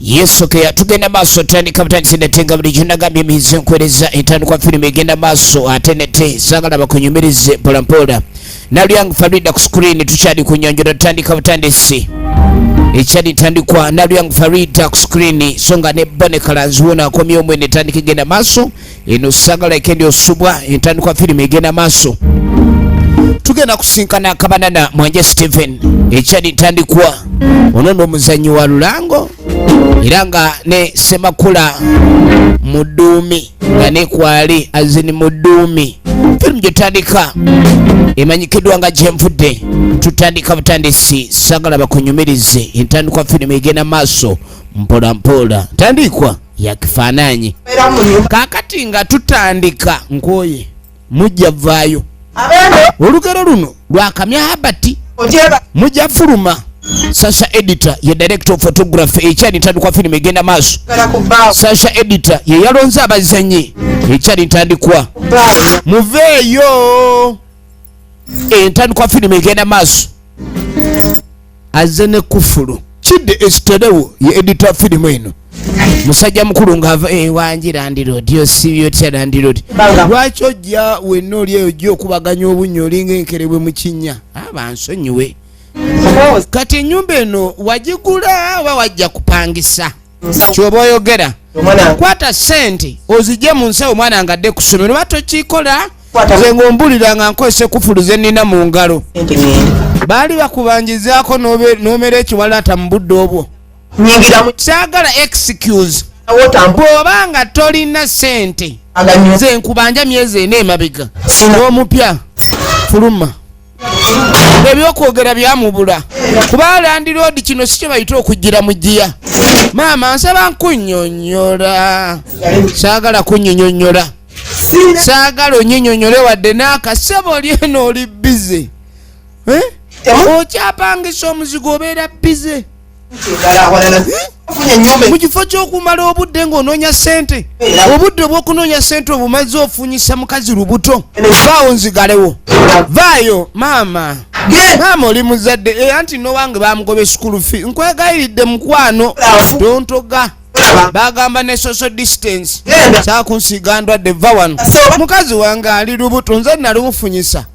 Yesu ke tugenda maaso tandika butandisi nete nga bulijjo nagambye emihizi nkwereza entandikwa firimu egenda maaso ate nete saagala bakunyumirize mpolampola. Nalyang Farida ku screen, tukyali ku nyanjula, tutandika butandisi ekyali ntandikwa Nalyang Farida ku screen, so nga ne Bone Kalanzi wona akomyewo mwene etandika egenda maaso eno sagala ekendi osubwa entandikwa firimu egenda maaso. Tugenda kusinkana Kabanana Mwanje Stephen ekyali ntandikwa ono n'omuzannyi wa lulango era nga ne Semakula Muduumi nga ne kwali azini Muduumi. Firimu gyetandika emanyikiddwa nga Gyenvudde. Tutandika butandisi, sagala bakunyumirize, entandikwa firimu egenda maaso mpola mpola, ntandikwa ya kifaananyi. Kaakati nga tutandika nkoye mujja vaayo olugero luno lwakamya Habati mujja fuluma. Sasha Editor ye director of photography ekyali ntandikwa firimu egenda maaso. Sasha Editor ye yalonze abazanyi ekyali ntandikwa muveeyo entandikwa firimu egenda maaso azze ne kufulu kidde esiterewo ye editor firimu eno musajja mukulu ng'ava ewangi landlord osibye otya landlord lwaki ojja wenna oli eyo ojja okubaganya obunnya olinga enkerebwe mu kinnya abansonyiwe kati ennyumba eno wagigula oba wajja kupangisa kyoba oyogera kwata sente ozijje mu nsawo omwana nga adde ku ssomero oba tokikola nze ng'ombulira nga nkozesa ekufulu ze nnina mu ngalo baali bakubanjizaako n'omera ekiwalaata mu budde obwo. Saagala excuse bw'oba nga tolina sente nze nkubanja myezi ena emabega n'omupya fuluma. Ebyokwogera byamubula kuba landlord kino si kye bayita okugira mu ggiya. Maama nsaba nkunnyonnyola, saagala kunnyonnyonyola, saagala onnyinyonnyole wadde n'akasebo oli eno oli busy. Okyapangisa omuzigo obeera busy mu kifo ky'okumala obudde ng'onoonya ssente, obudde obw'okunoonya ssente obumaze ofunyisa mukazi lubuto. Vaawo nzigalewo, vaayo maama. Maama oli muzadde anti nowange bamugoba school fee. Nkwegayiridde mukwano tontoga, bagamba ne social distance saakunsiiga ndwadde. Va wano, mukazi wange ali lubuto, nze nalumufunyisa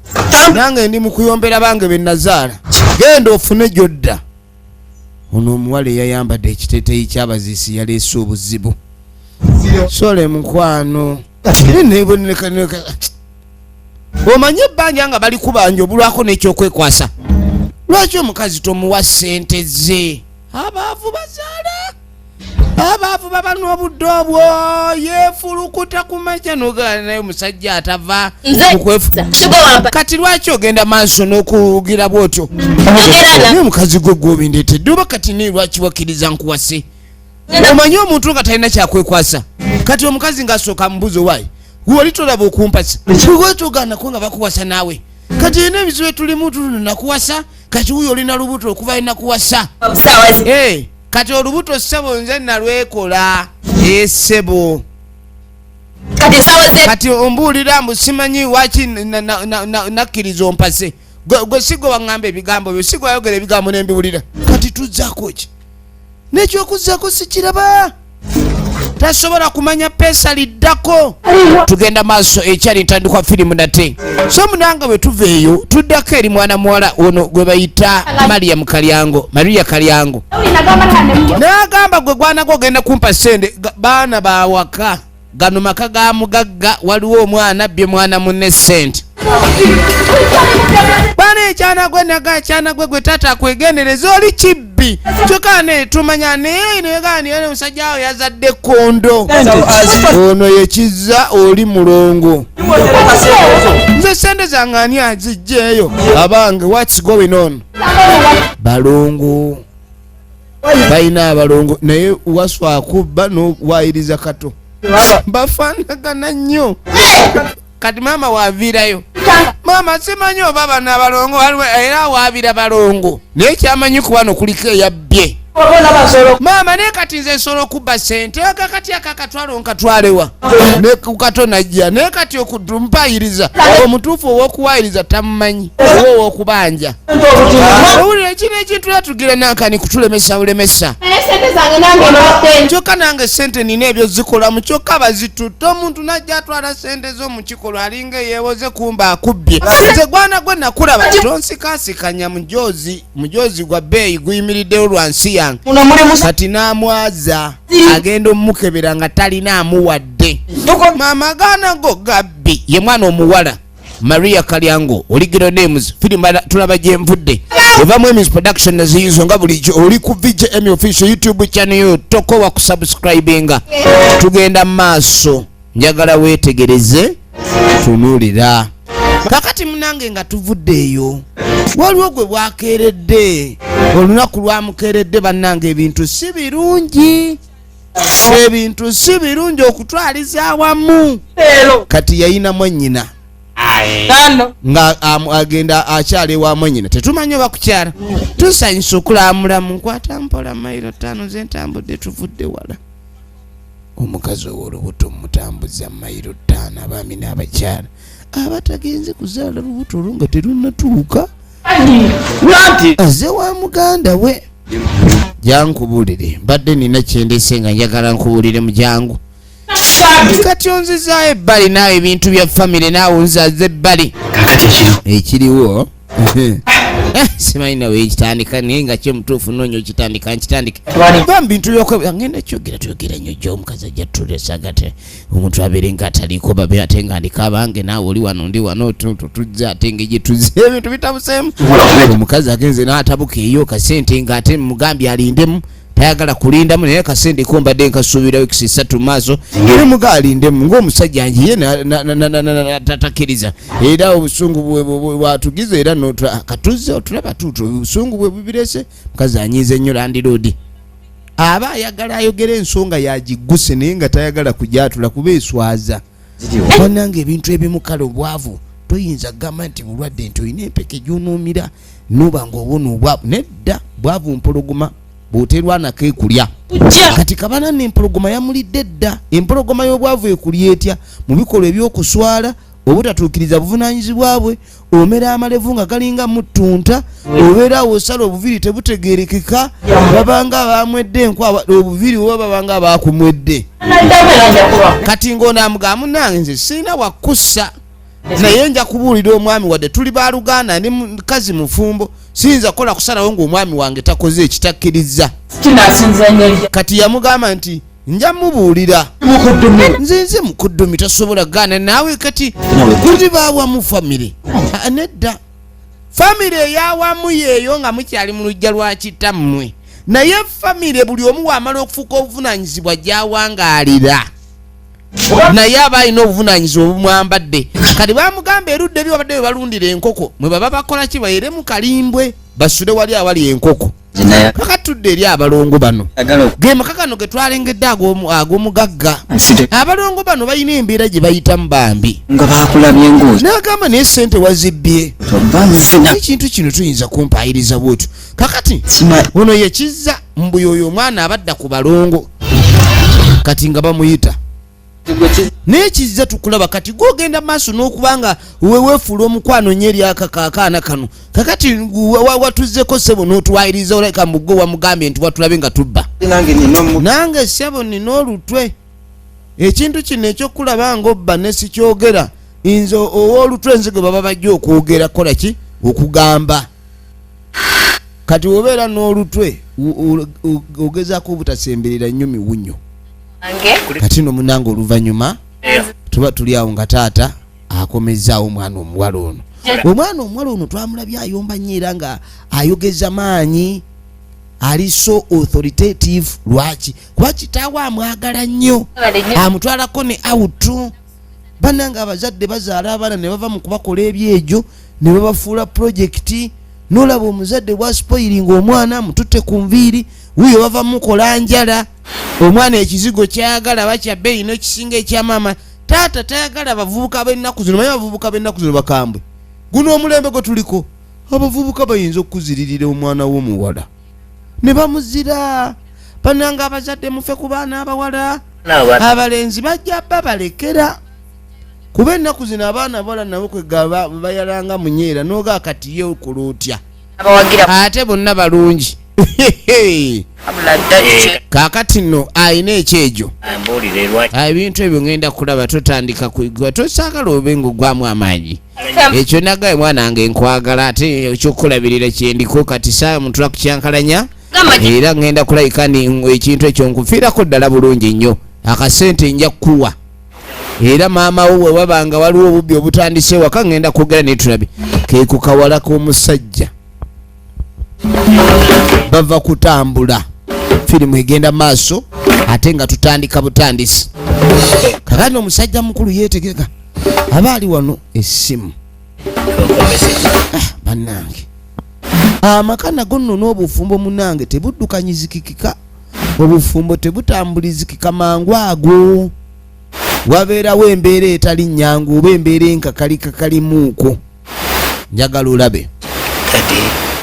nange ndi mukuyombera bange be nazaala. Genda ofune gyodda. Ono omuwala eyayambadde ekiteeteeyi ky'abaziisi yaleese obuzibu. Sole mukwano, omanye ebbanja nga bali kubanja obulwako n'ekyokwekwasa. Lwaki omukazi tomuwa ssente ze? Abaavu bazaala, abaavu baba n'obudde obwo yeefulukuta ku makya nogala naye omusajja atava mukwefu. Kati lwaki ogenda maaso n'okugira bwotyo? Naye omukazi gwe gwobindeetedde oba kati naye lwaki wakkiriza nkuwase? Omanyi omuntu nga talina kyakwekwasa, kati omukazi ng'asooka mubuzo waayi wali tolaba okumpasa lwaki nga bakuwasa naawe kati ena ebizibu etulimu tuluno nakuwasa kati wuyo olina lubuto okuva enakuwasa. Kati olubuto ssebo nze nalwekola esebo. Kati ombuulira mbu simanyi waki nakkiriza ompase. Gwe si gwe waŋŋamba ebigambo byo, si gwe wayogera ebigambo nembiwulira. Kati tuzzaako ki n'ekyokuzzaako sikiraba tasobola kumanya peesa liddako. Tugenda maaso ekyali ntandikwa firimu nate. So munanga bwe tuva eyo tuddako eri mwana muwala ono gwe bayita Mariam Kalyango, Maria Kalyango, n'agamba gwe gwana gwe ogenda kumpa sente. Baana bawaka gano maka ga mugagga, waliwo omwana abbye mwana munne sente. Bwana ekyana gwe naga ekyana gwe gwe taata akwegendereza oli kibbi kyokka ne tumanya naye negani omusajja awo yazadde kondo ono yekiza oli mulongo. Nze sente zange ani azijjeeyo? Abange, what's going on? Balongo balina abalongo naye waswa akubba nowayiriza kato bafaanagana nnyo. Kati maama waviirayo, maama simanyi oba bano abalongo waliwo era waabira balongo naye kyamanyi ku bano kuliko eyabbye maama. Naye kati nze nsobola okubba sente aka kati aka akatwalo nkatwalewa ne ku kato najja naye kati okumpayiriza omutuufu ow'okuwayiriza tamumanyi oba ow'okubanja. Owulira ekino ekintu yatugira nankani kutulemesa bulemesa. Kyokka nange sente nina ebyo zikolamu, kyokka bazitutte. Omuntu najja atwala sente zo mu kikolwa alinga eyeewoze, kumba akubbye. Nze gwana gwe nakulaba, tonsikaasikanya mujozi. Mujozi gwa bbeeyi guyimiriddewo lwa nsi yange. Kati n'amwaza agenda omukebera nga talina amuwadde. Maama gaana go gabbi ye mwana omuwala Maria Kalyango, Original Names firimu tulaba gyenvudde eva mu Emis Production naziyizo. Nga bulijjo oli ku VJM Official YouTube channel yo, tokowa kusubscribinga. Tugenda mu maaso, njagala weetegereze, tunuulira. Kakati munange nga tuvudde eyo, waliwo gwe bwakeeredde, olunaku lwamukeeredde. Bannange, ebintu si birungi, ebintu si birungi okutwaliza awamu. Kati yayina mwannyina nga agenda akyala ewa mwannyina, tetumanyi oba kukyala. Tusanyusa okulamulamu, nkwata mpola, mayiro 5 zentambudde, tuvudde wala. Omukazi ow'olubuto mutambuza mayiro 5. Abaami n'abakyala abatagenze kuzaala lubuto olwo nga terunnatuuka, aze wa muganda we. Jankubulire, mbadde nina kyendese nga njagala nkubulire mujangu. Kati onzizaayo ebbali naawe, ebintu bya famire naawe onzaza ebbali. Kakati ekiro Ekiriwo, simanyi nawe ekitandika, naye nga kyemutuufu noonya okitandika, nkitandika ba mu bintu byokwe ngenda kyogera. Twogera nnyo gyo omukazi ajja tulesagate omuntu abeere nga ataliiko babe, ate nga ndiko abange, naawe oli wano, ndi wano, tujja ate ngegye tuzze, ebintu bitabuseemu. Omukazi agenze n'atabuka eyo kasente nga ate mugambye alindemu, tayagala kulindamu, naye kasente ko mbadde nkasuubira wiikisi 3 mu maaso, nemuga alindemu ng'omusajja njiye tatakiriza. Era obusungu bwe bwatugize era katuzze otulaba tuuto, obusungu bwe bubirese. Mukazi anyiize nnyo. Landlord aba ayagala ayogera ensonga yagigguse, naye nga tayagala kujatula kuba eswaza. Bannange, ebintu ebimu kale obwavu toyinza kugamba nti bulwadde, nti olina empeke gy'onoomira noba ng'owona obwavu. Nedda, bwavu mpologoma, bw'oterwanako ekulya. Kati kabana nempologoma yamulidde dda. Empologoma y'obwavu ekulya etya? Mu bikolwa ebyokuswala, obutatuukiriza buvunaanyizibwa bwe, omera amalevu nga galinga muttunta, obeera awo osala obuviri tebutegerekeka, babanga abamwedde enkwa obuviri oba babanga abakumwedde. Kati ng'ono amugamba, munange nze sirina wakussa, naye nja kubuulira omwami, wadde tuli baluganda, ndi mukazi mufumbo, siyinza kukola kusalawo ng'omwami wange takoze ekitakkiriza. Kati yamugamba nti nja mubuulira, nze mukuddumi, tosobola gaana naawe. Kati kuli bawamu famire. Ah, nedda, famire eyawamu yeeyo nga mukyali mu luggya lwa kitammwe, naye famire buli omu wamala okufuuka obuvunanyizibwa gyawangaalira, naye aba alina obuvunanyizibwa obumwambadde. Kati bamugamba erudda eri babadde bwe balundira enkoko, mwe baba bakola ki, bayere mu kalimbwe basule wali awali enkoko. Kakatudde eri abalongo bano, ge maka gano ge twalengedde ag'omugagga. Abalongo bano balina embeera gye bayitamu bambi. Nga bakulabye ng'oyo. N'agamba, naye sente wazibbye. Banzina. Ekintu kino tuyinza kumpayiriza bwotyo? Kakati Sima. ono yekizza mbuyo oyo omwana abadda ku balongo, kati nga bamuyita naye kizza tukulaba. Kati gwogenda maaso n'okuba nga weweefuula omukwano nnyo eri akaana kano. Kakati watuzzeko ssebo n'otuwayiriza, olabika mugwe wamugambye nti watulabe nga tubba. Nange nina omu. Nange ssebo nina olutwe, ekintu kino ekyokulaba ngaobba ne sikyogera, nze ow'olutwe, nze gwe baba bajja okwogera kukola ki, okugamba. Kati obeera n'olutwe, ogezaako obutasemberera nnyo miwunyo. Kati no munange, oluvannyuma tuba tuli awo nga taata akomezaawo omwana omuwala ono. Omwana omuwala ono twamulabye ayomba nnyo era nga ayogeza maanyi, ali so authoritative. Lwaki? Kuba kitaawe amwagala nnyo, amutwalako ne out. Bannange, abazadde bazaala abaana ne bava mu kubakola ebyegyo ne babafuula projekiti. Nolaba omuzadde bwaspoilinga omwana, mututte ku nviiri, wuyo bava mukola njala. Omwana ekizigo kyayagala bakya bbeeyi n'ekisinga ekyamaama. Taata tayagala bavubuka b'ennaku zino. Manyi abavubuka b'ennaku zino bakambwe. Guno omulembe gwe tuliko, abavubuka bayinza okuziririra omwana w'omuwala ne bamuzira. Bannange, abazadde mufe ku baana abawala. Abalenzi bajja babalekera, kuba ennaku zino abaana abawala nabo kwegaba bayalanga munyeera noga. Kati ye okola otya? Ate bonna balungi. Kaakati nno alina ekyejo. Ebintu ebyo ngenda kulaba, totandika kuigwa, tosaagala obe ng'ogwamu amaanyi. Ekyo nagaye mwana wange, nkwagala, ate ekyokulabirira kyendiko. Kati saa muntu akukyankalanya, era ngenda kulabika ni ekintu ekyo nkufiirako ddala bulungi nnyo. Akasente nja kukuwa, era maama wo bwe waba nga waliwo obubbi obutandise waka, ngenda kwogera naye tulabe. Ke ku kawala k'omusajja bava kutambula. Firimu egenda maaso, ate nga tutandika butandisi. Kakati omusajja mukulu yeetegeka, aba ali wano, essimu. Ah, bannange, amaka nago nno n'obufumbo munange tebuddukanyizikikika, obufumbo tebutambulizikika mangu ago. Wabeerawo embeera etali nnyangu oba embeera enkakalikakalimuuko. Njagala olabe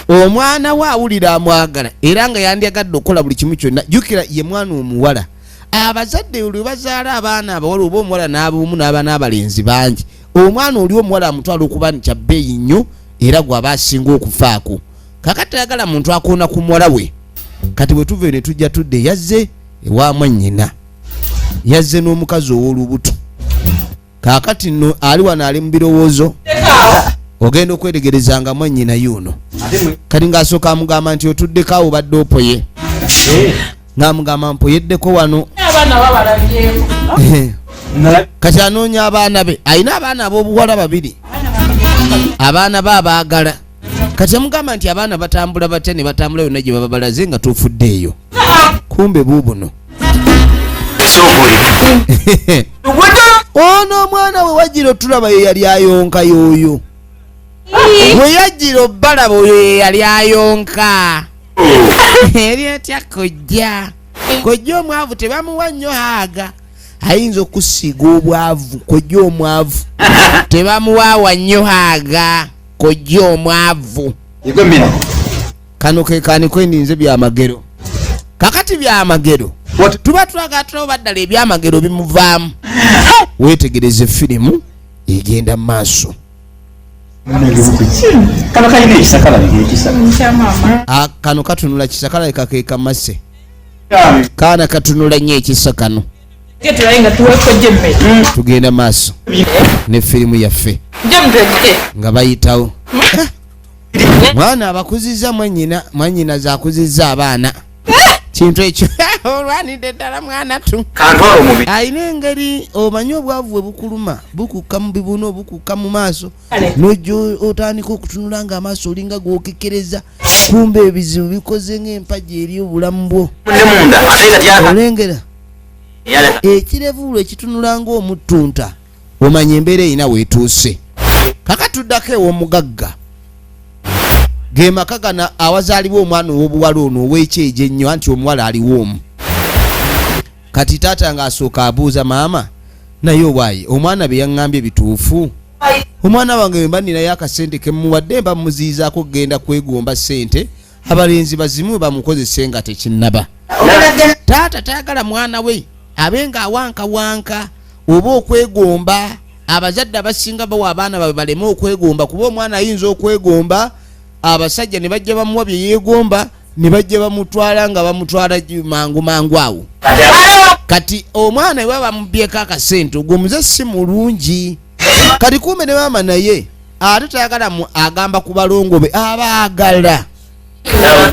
omwana we awulira amwagala, era nga yandyagadde okukola buli kimu kyonna. Jjukira ye mwana omuwala. Abazadde lwe bazaala abaana abawala, oba omuwala n'abumu n'aba n'abalenzi bangi, omwana oli omuwala amutwala okuba kya bbeeyi nnyo, era gw'aba asinga okufaako. Kakati tayagala muntu akoona ku muwala we. Kati bwe tuva ne tujja tudde, yazze ewa mwannyina, yazze n'omukazi ow'olubuto. Kaakati nno ali wano, ali mu birowoozo, ogenda okwetegereza nga mwannyina yuno. Kati ng'asooka amugamba nti otuddeko awo, obadde opoye, ng'amugamba mpoyeddeko wano. Abaana babalabyeko. Kati anoonya abaana be, alina abaana ab'obuwala babiri, abaana be abaagala. Kati amugamba nti abaana batambula batya, ne batambula yonna gye baba balaze nga tofuddeeyo. Kumbe buubuno ono omwana we wajjira otulaba, ye yali ayonka y'oyo we yajjira obbalaba, oyo ye yali ayonka. Eri etya kojja? Kojja omwavu tebamuwa nnyo haaga, ayinza okusiiga obwavu. Kojja omwavu tebamuwaawa nnyo haaga, kojja omwavu. Kano ke kaniko endinze byamagero. Kakati byamagero tuba twagala tulaba ddala ebyamagero bimuvaamu. Weetegereze firimu egenda mu maaso. Kano kalina ekisa, kalabika ekisa. Ah, kano katunula kisa, kalabika ke kamase kaana katunula nnyo ekisa kano. Tulabe nga tuweko emmere. Tugenda maaso ne firimu yaffe. Nga bayitawo, mwana abakuzizza mwanyina, mwanyina zakuzizza abaana. Kintu ekyo olwanidde ddala mwana tu. Kantwala omubiri. Alina engeri omanyi obwavu bwe bukuluma, bukukka mu bibuno, bukukka mu maaso, nojja otandika okutunula nga amaaso olinga gwokekereza, kumbe ebizibu bikoze ng'empagi eri obulamu bwo. Ne munda ate nga tyaka. Olengera ekirevuulo ekitunula ng'omuttunta, omanya embeera erina weetuuse. Kaka tuddako ew'omugagga, ge maka gano awazaalibwa omwana ow'obuwala ono ow'ekyejo ennyo, anti omuwala aliwo omu. Kati taata ng'asooka abuuza maama, naye owaaye omwana bye yaŋŋambye bituufu? Omwana wange bwe mba ninayo akasente kemuwadde, mba muziyizaako kugenda kwegomba ssente, abalenzi bazimu bamukozese nga tekinnaba. Taata tayagala mwana we abe nga awankawanka oba okwegomba. Abazadde abasinga bawa abaana babe baleme okwegomba, kuba omwana ayinza okwegomba, abasajja ne bajja bamuwa bye yeegomba, ne bajja bamutwala nga bamutwala mangu mangu awo. Kati omwana bwe baba bamubyeko akasente, ogwo omuze si mulungi. Kati kumbe ne maama naye ate tayagala agamba ku balongo be abaagala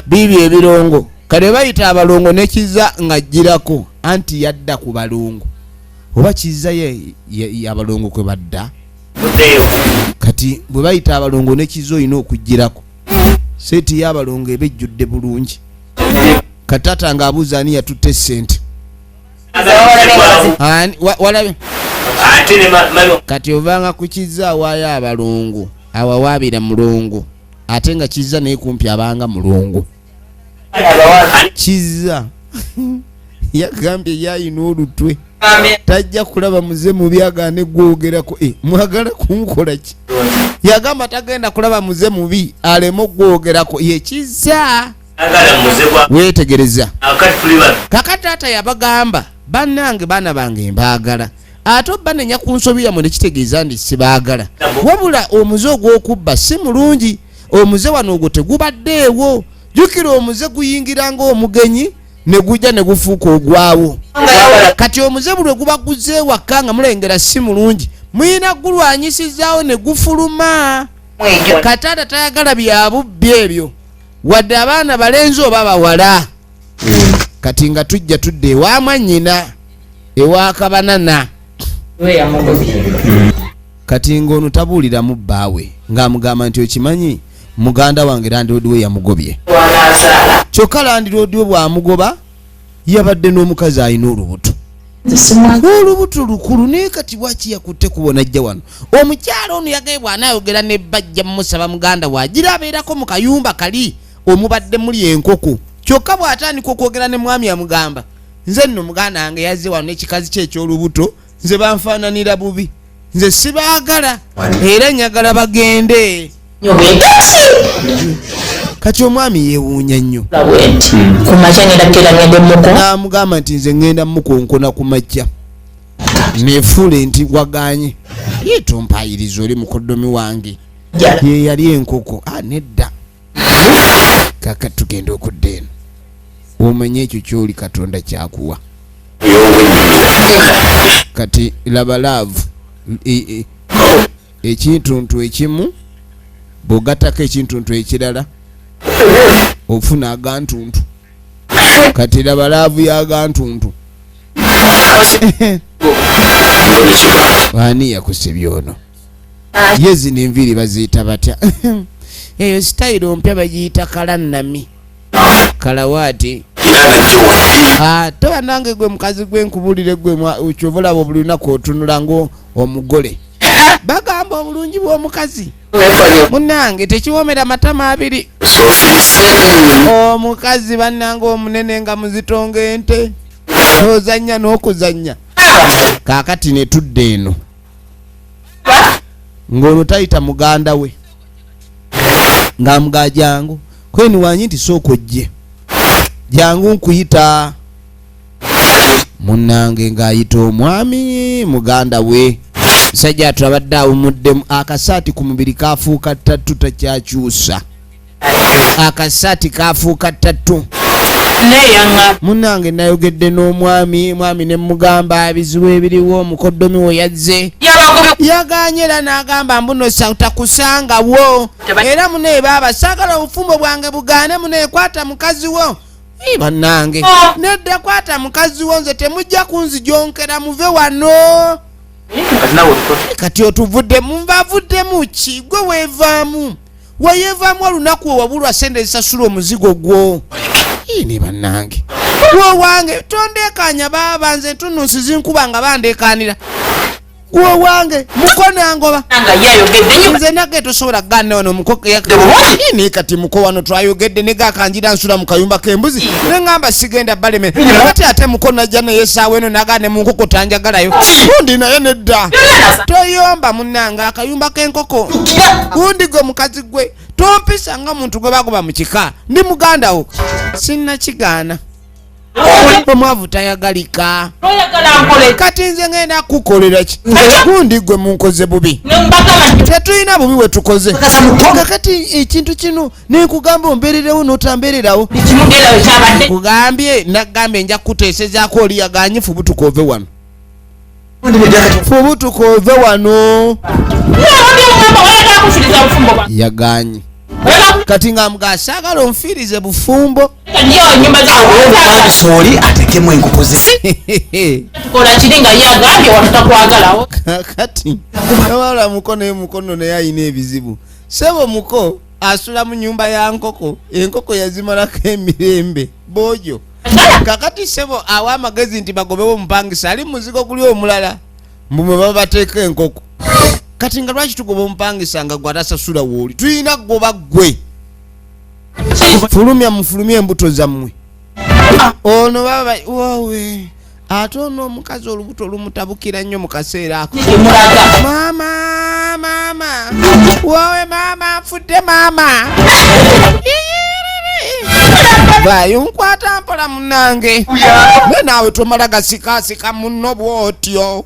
biibyo ebirongo. Kale bayita abalongo nekiza ng'agirako, anti yadda ku balongo, oba kiza ye abalongo kwe badda. Kati bwe bayita abalongo nekiza olina okugirako seeti y'abalongo eba ejjudde bulungi. Kati taata ng'abuuza ani yatutte essente. Ani walabe kati ovanga ku kiza awaayo abalongo, awawaabira mulongo, ate nga kiza naye kumpi abanga mulongo. Kiza yagambye yayina olutwe, tajja kulaba muze mubi agaane gwogerako. Eh, mwagala kunkola ki? Yagamba tagenda kulaba muze mubi aleme okwogerako ye kiza. Weetegereza kaka taata yabagamba, bannange baana bange mbaagala, ate obanenya ku nsobi yammwe nekitegeeza nti sibaagala. Wabula omuze ogw'okubba si mulungi. Omuze wano ogwo tegubaddeewo. Jjukira omuze guyingira ng'omugenyi. Ne gujja ne gufuuka ogwawo. Kati omuze buli lwe guba guzze ewaka nga mulengera si mulungi, mulina gulwanyisizaawo ne gufuluma. Kataata tayagala bya bubbi ebyo, wadde abaana balenzi oba bawala. Kati nga tujja tudde ewa mwannyina, ewa Kabanana. Kati ng'ono tabuuliramu bbaawe, ng'amugamba nti okimanyi muganda wange landlord we yamugobye. Kyokka landlord we bw'amugoba yabadde n'omukazi alina olubuto, olubuto lukulu. Naye kati lwaki yakutte kubona ajja wano? Omukyala ono yagaye bw'anaayogera ne bajja mumusaba muganda waagira abeerako mu kayumba kali omubadde muli enkoko. Kyokka bw'atandika okwogera ne mwami amugamba, nze nno muganda wange yazze wano n'ekikazi kye eky'olubuto, nze banfaananira bubi, nze sibaagala era njagala bagende. Kati omwami yeewuunya nnyo n'amugamba nti nze ŋŋenda mukonkona ku makya nefuule nti waganye, ye tompayiriza, oli mukoddomi wange. Ye yali enkoko. Ah, nedda. Kaka tugenda okudda eno omanye ekyo kyoli Katonda kyakuwa. Kati laba love, ekintuntu ekimu bw'ogattako ekintuntu ekirala ofuna agantuntu. Kati laba love y'agantuntu. Ani yakusibye ono? Ye zino enviiri baziyita batya? Eyo sitayiro mpya, bagiyita kalannami kalawaati. Ate banange gwe mukazi gwe nkubulire gwe kyova olaba buli lunaku otunula nga omugole. Bagamba obulungi bw'omukazi munange tekiwomera matama abiri. Omukazi bannange omunene nga muzito ng'ente, ozannya n'okuzannya. Kaakati ne tudda eno ng'ono tayita muganda we, ng'amugaa jangu kweni wanyi nti sooka ojje, jangu nkuyita munnange. Ng'ayita omwami muganda we. Musajja atu abadde awumuddemu, akasaati ku mubiri kafuuka ttatu, takyakyusa, akasaati kafuuka ttatu. Munnange nayogedde n'omwami, mwami ne mugamba ebizibu ebiriwo, omukoddomi we yazze yaganye era n'agamba mbuno takusangawo era munaye baaba saagala obufumbo bwange bugaane. Munaye kwata mukazi wo. Bannange nedda, kwata mukazi wo, nze temujja kunzijonkera, muve wano. Kati otuvuddemu, nvavuddemu ki? Gwe weevaamu, weyevaamu olunaku owabulwa sente ezisasula omuzigo gwo. Ne bannange gwowange tondekanya baaba, nze ntunusi zinkuba nga bandekanira. Gwowange muko nangoba, nze nage tosobola kugaana wano muko. Naye kati muko wano twayogedde negakanjira nsula mu kayumba k'embuzi, neŋŋamba sigenda baleme. Kati ate muko najja naye esaawa eno nagaane mu nkoko tanjagalayo gundi naye nedda, toyomba munnange akayumba k'enkoko gundi. Gwe mukazi gwe tompisa nga muntu gwe bagoba mu kika, ndi muganda wo, sinnakigaana. Omwavu tayagalika. Kati nze ngenda kukolera ki? Gundi gwe munkoze bubi, tetulina bubi we tukoze. Kakati ekintu kino nenkugamba ombeererewo n'otambeererawo, kugambye nagambye nja kukuteesezaako oli yaganye. Fubutuka ove wano, fubutuka ove wano. Yaganye. Kati nga mga saagala onfiirize bufumbo. Sooli atekemu enkoko ze. Kakati wala muko naye mukono naye ayina ebizibu. Sebo muko asula mu nyumba ya nkoko, enkoko yazimalako emirembe bojo. Kakati sebo awa amagezi nti bagobewo omupangisa ali muzigo guli omulala mbumwe baba bateeka enkoko. Kati nga lwaki tugoba omupangisa nga gwe atasasula wooli? Tulina kugoba ggwe. Fulumya, mufulumye embuto zammwe. Ono baba wowe ate ono omukazi olubuto lumutabukira nnyo mu kaseera ako. Maama, maama, wowe maama, nfudde maama. Vaayo nkwata mpola munange, ne naawe tomala gasikasika munno bwotyo,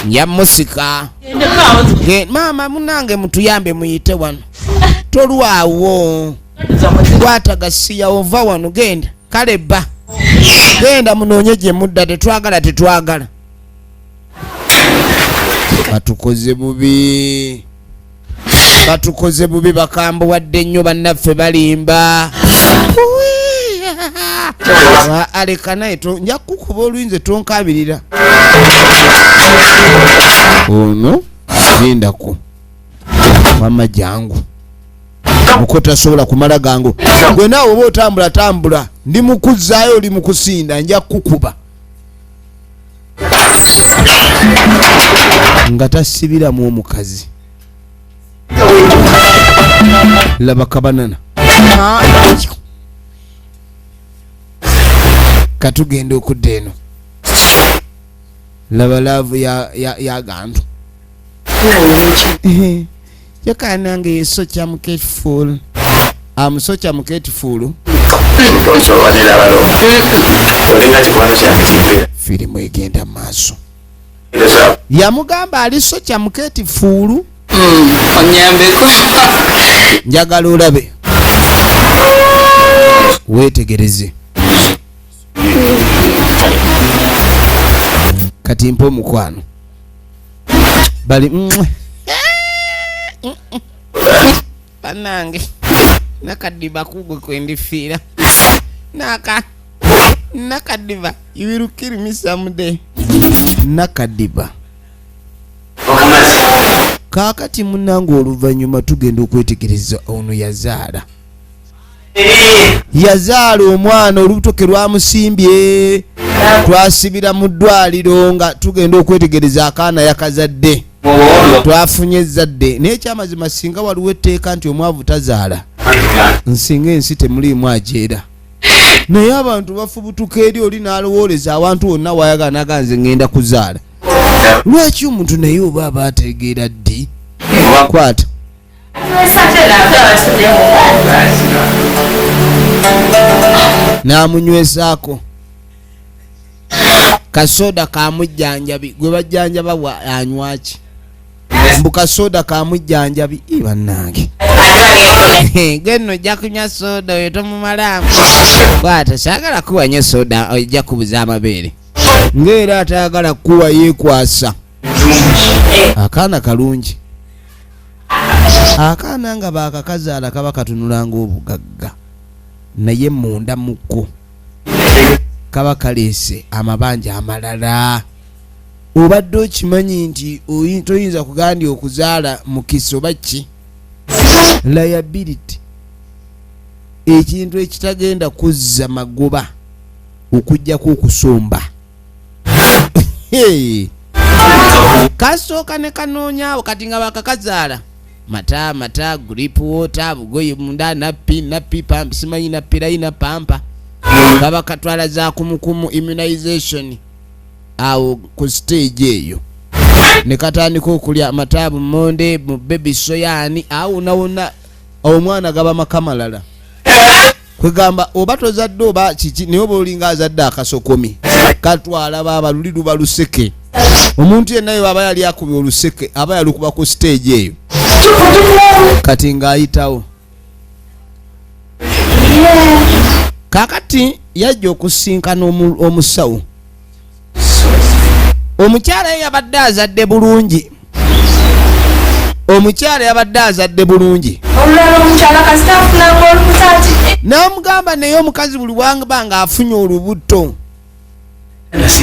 njamusika. Maama munange mutuyambe, muyite wano, tolwawo, kwata gasiya ova wano genda. Kale bba Genda munoonye gye mudda, tetwagala, tetwagala. Batukoze bubi, batukoze bubi, bakambuwadde nnyo bannaffe, balimba. Aleka naye nja kukuba oluyinza, tonkabirira. Ono lindako, wamma jangu muko, tasobola kumala gangu. Gwe naawe oba otambula tambula, ndi mukuzaayo, oli mukusinda, nja kukuba nga tasibiramu omukazi. Laba kabanana. Katugenda okudda eno, laba love ya gantu yakanange. So careful, I'm so careful. Olinga kikwano kyange kimpeera. Firimu egenda maaso. Yamugamba ali so careful. Onyambeko. Njagala olabe, weetegereze. Kati mpa omukwano bali. Bannange, nakadiba kugwe kwendifiira naka nakadiba, you will kill me someday, nakadiba. Kaakati munnange, oluvannyuma tugenda okwetegereza ono yazaala, yazaala omwana, olubuto ke lwamusimbye, twasibira mu ddwaliro nga tugenda okwetegereza akaana yakazadde, twafunye ezzadde. Naye ekyamazima, singa waliwo etteeka nti omwavu tazaala, nsinga ensi temuliimu ajeera. Naye abantu bafubutuka eri, oli n'alowooleza awantu wonna wayagala naga nze ŋŋenda kuzaala. Lwaki omuntu naye oba aba ategeera ddi? Kwata. N'amunywesaako kasoda kamujjanjabi. Gwe bajjanjaba bwa anywaki? Mbu kasoda kamujjanjabi. I bannange, genno ojja kunywa soda oyo tomumalaamu. Kwata, saagala kuwa nyo soda, ojja kubuza amabeere. Ng'era atayagala kuwa yeekwasa. Akaana kalungi, akaana nga baakakazaala kaba katunula ng'obugagga, naye munda mukko kaba kaleese amabanja amalala. Obadde okimanyi nti toyinza kugandya okuzaala mukisa oba ki liability, ekintu ekitagenda kuzza magoba okugjako okusomba. Hey! Kasooka ne kanoonyaawo. Kati nga bakakazaala, mata mata, gripe water, bugoye munda, nappy nappy, pampa, simanyi nappy liner, pamper, baba katwala za kumukumu, immunization. Awo ku stage eyo ne katandika okulya amataabu, monde mu baby soyani, awo nawona omwana gaba makamalala. Kwegamba oba tozadde oba kiki, naye oba olinga azadde akasokomi katwala baaba luli luba luseke. Omuntu yenna yo aba yali akubye oluseke, aba yalukuba ku stage eyo. Kati ng'ayitawo kakati yajja okusinkana omusawo. Omukyala ye yabadde azadde bulungi, omukyala yabadde azadde bulungi. Olulala omukyala kasita afunanga olubuto ati N'amugamba, naye omukazi buli wangaba ng'afunye olubuto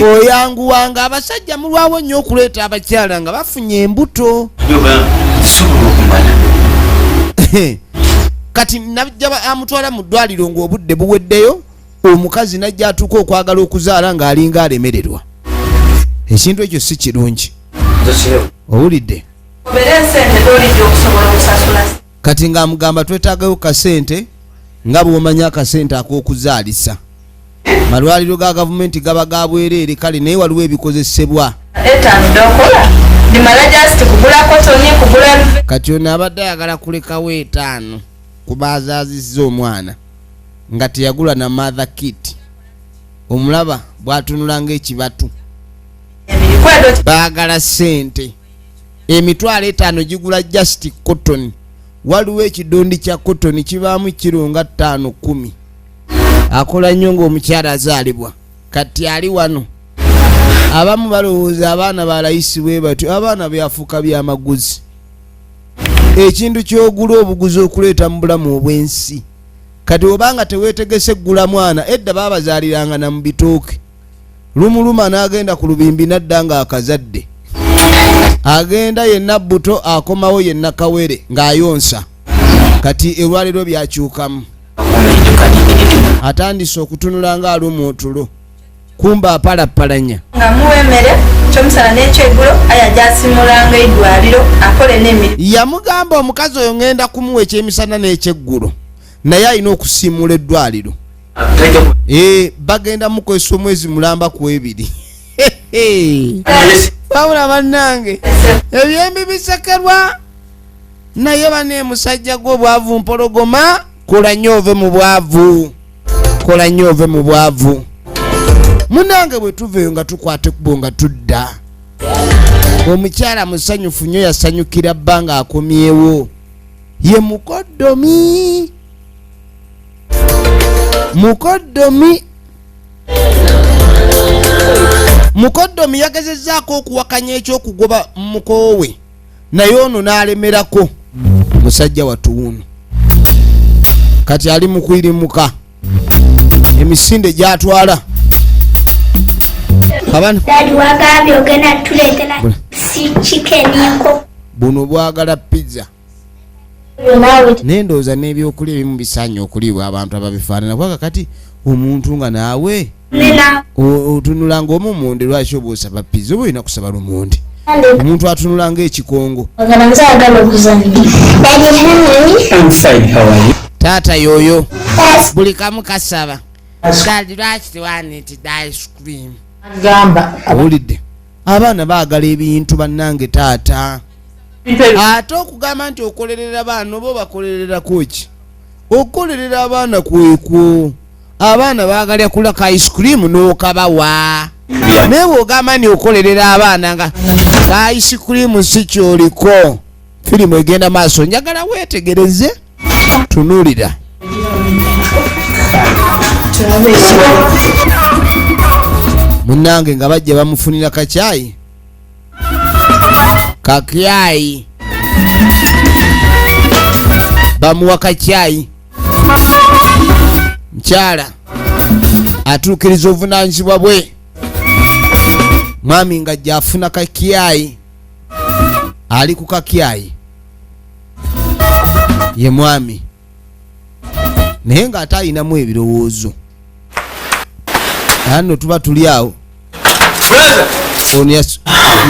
oyanguwanga, abasajja mulwawo nnyo okuleeta abakyala nga bafunye embuto. Sobola okumala. Kati najja amutwala mu ddwaliro ng'obudde buweddeyo. Omukazi najja atuuka okwagala okuzaala ng'alinga alemererwa. Ekintu ekyo si kirungi, owulidde? Obeera esente tolijja okusobola okusasula. Kati ng'amugamba twetaagayo kasente, nga bw'omanyi akasente ak'okuzaalisa. Malwaliro ga gavumenti gaba ga bwereere, kale naye waliwo ebikozesebwa. 5 dokola limala just kugula cotton, kugula. Kati ono abadde ayagala kulekawo 5 kuba azaazizza omwana nga teyagula na mother kit. Omulaba bw'atunula ng'ekibatu. Ebirikwado. Baagala ssente 50,000 gigula just cotton. Waliwo ekidondi kya cotton kibaamu kiro nga 5 10. Akola nnyo ng'omukyala azaalibwa. Kati ali wano. Abamu balowooza abaana ba layisi bwe batyo, abaana byafuuka byamaguzi. Ekintu ky'ogula obuguzi okuleeta mu bulamu obw'ensi. Kati obanga teweetegese ggula mwana, edda baabazaaliranga na mu bitooke. Lumuluma n'agenda ku lubimbi n'adda ng'akazadde. Agenda yenna buto, akomawo yenna kawere ng'ayonsa. Kati olwaleero byakyukamu. Atandise okutunula ng'aluma otulo, kumba apalappalanya. Nga muwa emmere kyomusana n'ekyeggulo, aye ajja asimulanga eddwaliro akole n'emirimu. Yamugamba omukazi oyo ŋŋenda kumuwa ekyemisana n'ekyeggulo, naye alina okusiimuula eddwaliro. Bagenda mukozesa omwezi mulamba ku 2. Wabula bannange, ebyembi bisekerwa, naye bane musajja gwe obwavu mpologoma. Kola nnyo ove mu bwavu, kola nnyo ove mu bwavu. Munange, bwe tuva eyo nga tukwata ekkubo nga tudda, omukyala musanyufu nnyo, yasanyukira bba nga akomyewo. Ye mukoddomi, mukoddomi, mukoddomi yagezezzaako okuwakanya ekyokugoba mukoowe, naye ono n'alemerako. Musajja watuwuno kati ali mu kwirimuka emisinde gyatwala kabano. Daddy, wagambye ogenda tuleetera si chicken, enkoko. Buno bwagala pizza. Naawe. Naye ndowooza n'ebyokulya ebimu bisaanye okuliibwa abantu ababifaanana, kubanga kati omuntu nga naawe nena otunula ng'omumundi, lwaki oba osaba pizza? Oba olina kusaba lumonde? Omuntu atunula ng'ekikongo. Ogala nze agala okuzannya. Daddy, honey. I'm fine, how are you? Taata yoyo buli kamu kasaba, "Daddy, lwaki tewanetedde ice cream?" Gamba. Owulidde, abaana baagala ebintu. Bannange, taata, ate okugamba nti okolerera baana, oba obakolererako ki? Okukolerera abaana kwekwo, abaana baagalya kula ka ice cream n'okabawa, naye bw'ogamba nti okolerera abaana nga ka ice cream si kyoliko. Firimu egenda maaso, njagala weetegereze, tunuulira. Munnange, nga bajja bamufunira kacyayi, kakyayi bamuwa kacyayi. Mukyala atuukiriza obuvunanyizibwa bwe. Mwami nga ajja afuna kakyayi, ali ku kakyayi ye mwami, naye ng'ate alinamu ebirowoozo. Nno tuba tuli awo, ono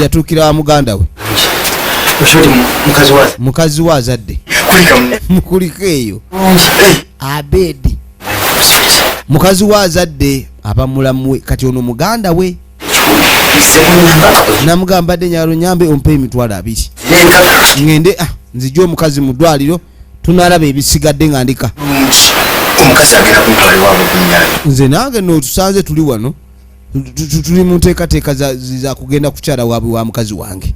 yatuukira wa muganda we. Oshoti mukazi wa Mukazi we azadde. Kulika munne. Mukuliko eyo abedi, mukazi we azadde, aba mulamu we. Kati ono muganda we namugamba, "Badde nyalo nyambe ompe 20,000 ŋŋende nzije omukazi mu ddwaliro, tunalaba ebisigadde nga ndika." Omukazi agenda kuntwala ewaabwe kunyanja. Nze nange nootusanze tuli wano, tuli mu nteekateeka za kugenda kukyala waabwe wa mukazi wange.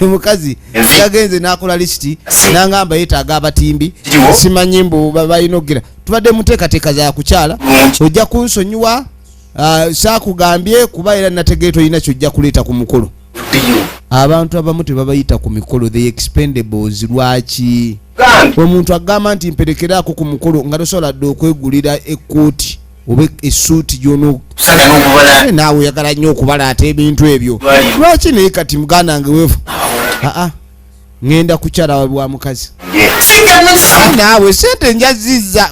Omukazi yagenze n'akola lisiti n'angamba yeetaaga abatimbi, simanyi mbu balina okugira. Tubadde mu nteekateeka za kukyala, ojja kunsonyiwa, saakugambye kuba era nategeere tolina kyojja kuleeta ku mukolo. Abantu abamu tebabayita ku mikolo, the expendables. Lwaki omuntu agamba nti mperekeraako ku mukolo nga tosobola dde okwegulira ekkooti oba essuuti gyono? Saga n'okubala. Naawe oyagala nnyo okubala ate ebintu ebyo lwaki? Naye kati muganda wange weefu, aa ŋŋenda kukyala wa mukazi. Naawe sente njazizza.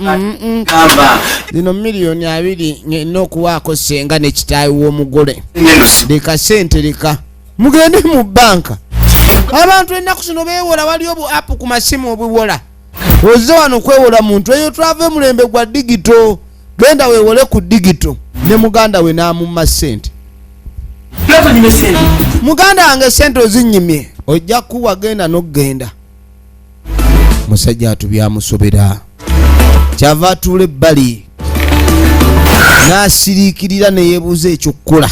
Gamba. Zino 20,000,000 ngenda okuwaako senga ne kitaawe w'omugole. Leka sente, leka mugende mu banka. Abantu ennaku zino beewola, wali obu app ku masimu obuwola. Ozze wano kwewola muntu, eyo twava emulembe gwa digital. Genda weewole ku digital. Ne muganda we n'amumma sente. Muganda wange, sente ozinyimye, ojja kuwa, genda n'okugenda. Musajja atubyamusobera, kyava atuula ebbali n'asiriikirira neyeebuuza ekyokukola.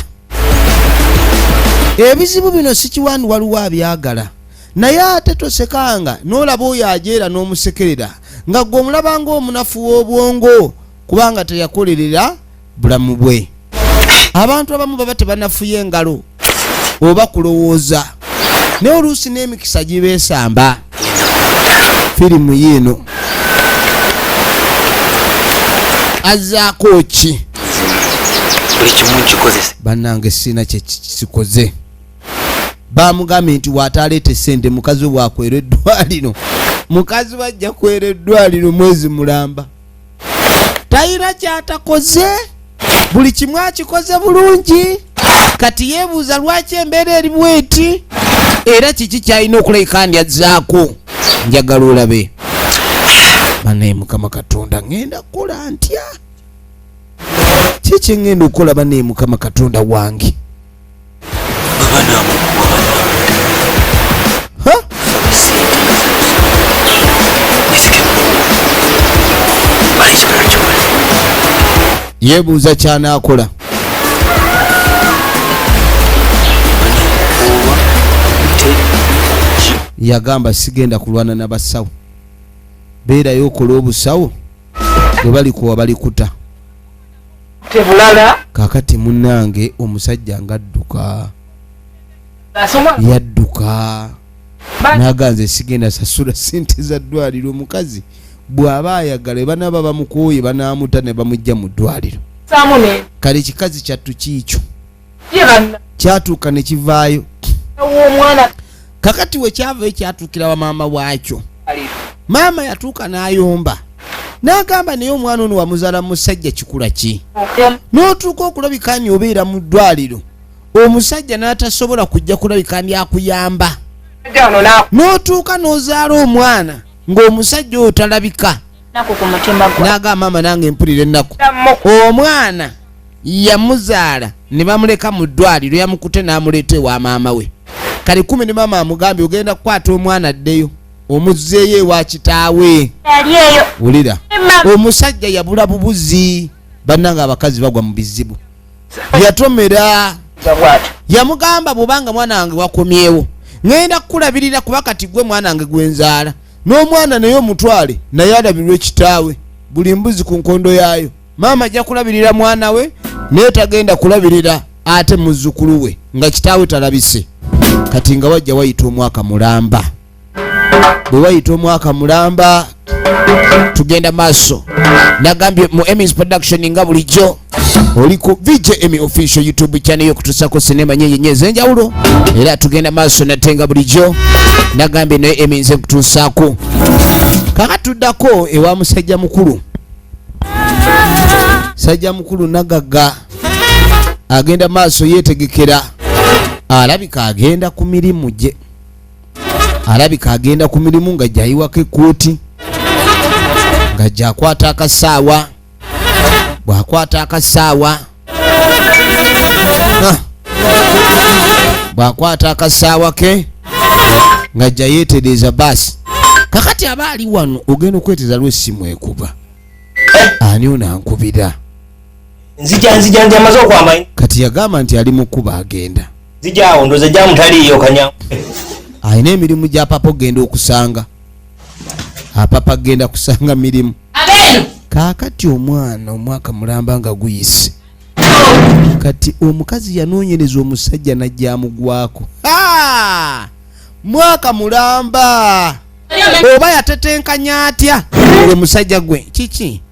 Ebizibu bino sikiwani, waliwo abyagala, naye ate tosekanga n'olaba oyo ajeera n'omusekerera nga gwe omulaba ng'omunafu w'obwongo. Kubanga teyakolerera bulamu bwe. Abantu abamu baba tebanafuye engalo oba kulowooza, naye oluusi n'emikisa gibeesamba. Firimu yiino azzaako ki? Buli kimu nkikozesa. Bannange, sirina kyekisikoze. Bamugambye nti waataleeta esente, mukazi we bwakwera eddwaliro, mukazi we ajja kwera eddwaliro mwezi mulamba. Talina kyatakoze, buli kimu akikoze bulungi. Kati yeebuuza lwaki embeera eri bweti, era kiki kyalina okulabika ndi azzaako. Njagala olabe. Banaye, Mukama Katonda, ŋŋenda kukola ntya? Kiki ŋŋenda okukola? Banaye, Mukama Katonda wange. Bwe banaamukuba banaamuta. Ha? Saba sente esike ali spiritual. Yeebuuza kyanaakola. Banamukuba te. Yagamba, sigenda kulwana n'abasawo, beerayo okola obusawo bwe balikuwa balikuta. Tebulala. Kakati munnange, omusajja ng'adduka. Asoma. Yadduka naganze, sigenda sasula sente za ddwaliro. Omukazi bw'aba ayagala, banaaba bamukooye, banaamuta ne bamugja mu ddwaliro. Samune. Kale kikazi kyattu kiikyo. Ye banna. Kyatuuka ne kivaayo. Omwana. Kakati we kyavayo, kyatuukira wa maama waakyo. Ali. Maama yatuuka n'ayomba n'agamba, naye omwana ono wamuzaala musajja kikula ki, n'otuuka okulabika ni obeera mu ddwaliro, omusajja n'atasobola kujja kulabika ndi akuyamba? Jano na. N'otuuka n'ozaala omwana ng'omusajja oyo talabika. Naku ku mutima gwa. N'agamba, maama nange mpulira ennaku. Omwana yamuzaala ne bamuleka mu ddwaliro, yamukute n'amuleeta ewa maama we. Kale kumi ne maama amugambye, ogenda kukwata omwana addeyo omuzzeeyo ewa kitaawe. Yali eyo. Wulira. Mama. Omusajja yabula bubuzi. Bannanga, abakazi bagwa mu bizibu. Yatomera. Bwatyo. Yamugamba, bwobanga mwana wange wakomyewo, ŋŋenda kukulabirira, kuba kati gwe mwana wange gwenzaala, n'omwana naye omutwale naye alabirwe kitaawe. Buli mbuzi ku nkondo yaayo. Maama ajja kulabirira mwana we, naye tagenda kulabirira ate muzzukulu we nga kitaawe talabise. Kati nga wajja wayita omwaka mulamba. Bwe wayita omwaka mulamba, tugenda maaso. Nagambye mu Emis Production, nga bulijjo oli ku VJ Emi Official YouTube channel yokutusako sinema nyenye ez'enjawulo, era tugenda maaso nate nga bulijjo. Nagambye naye Emi nze nkutuusaako. Kaka tuddako ewa musajja mukulu. Sajja mukulu nagagga agenda maaso yeetegekera, alabika agenda ku mirimu gye, alabika agenda ku mirimu nga gyayiwako ekkooti, nga gyakwata akasaawa. Bw'akwata akasaawa, Ah. Bw'akwata akasaawa ke nga jja yeetereeza. Baasi kakati aba ali wano, ogenda okweteeza lwessimu ekuba. Ani ono ankubira? Nzija, nzija nti amaze okwamba. Kati yagamba nti ali mu kkuba agenda. Nzija awo, ndoza jamu taliiyo kanya. Alina emirimu gya papa, ogenda okusanga apapa agenda kusanga mirimu. Kaakati omwana omwaka mulamba nga guyise, kati omukazi yanoonyereza omusajja najja amugwako. Ha! Mwaka mulamba oba yatetenkanya atya gwe musajja gwe? Kiki?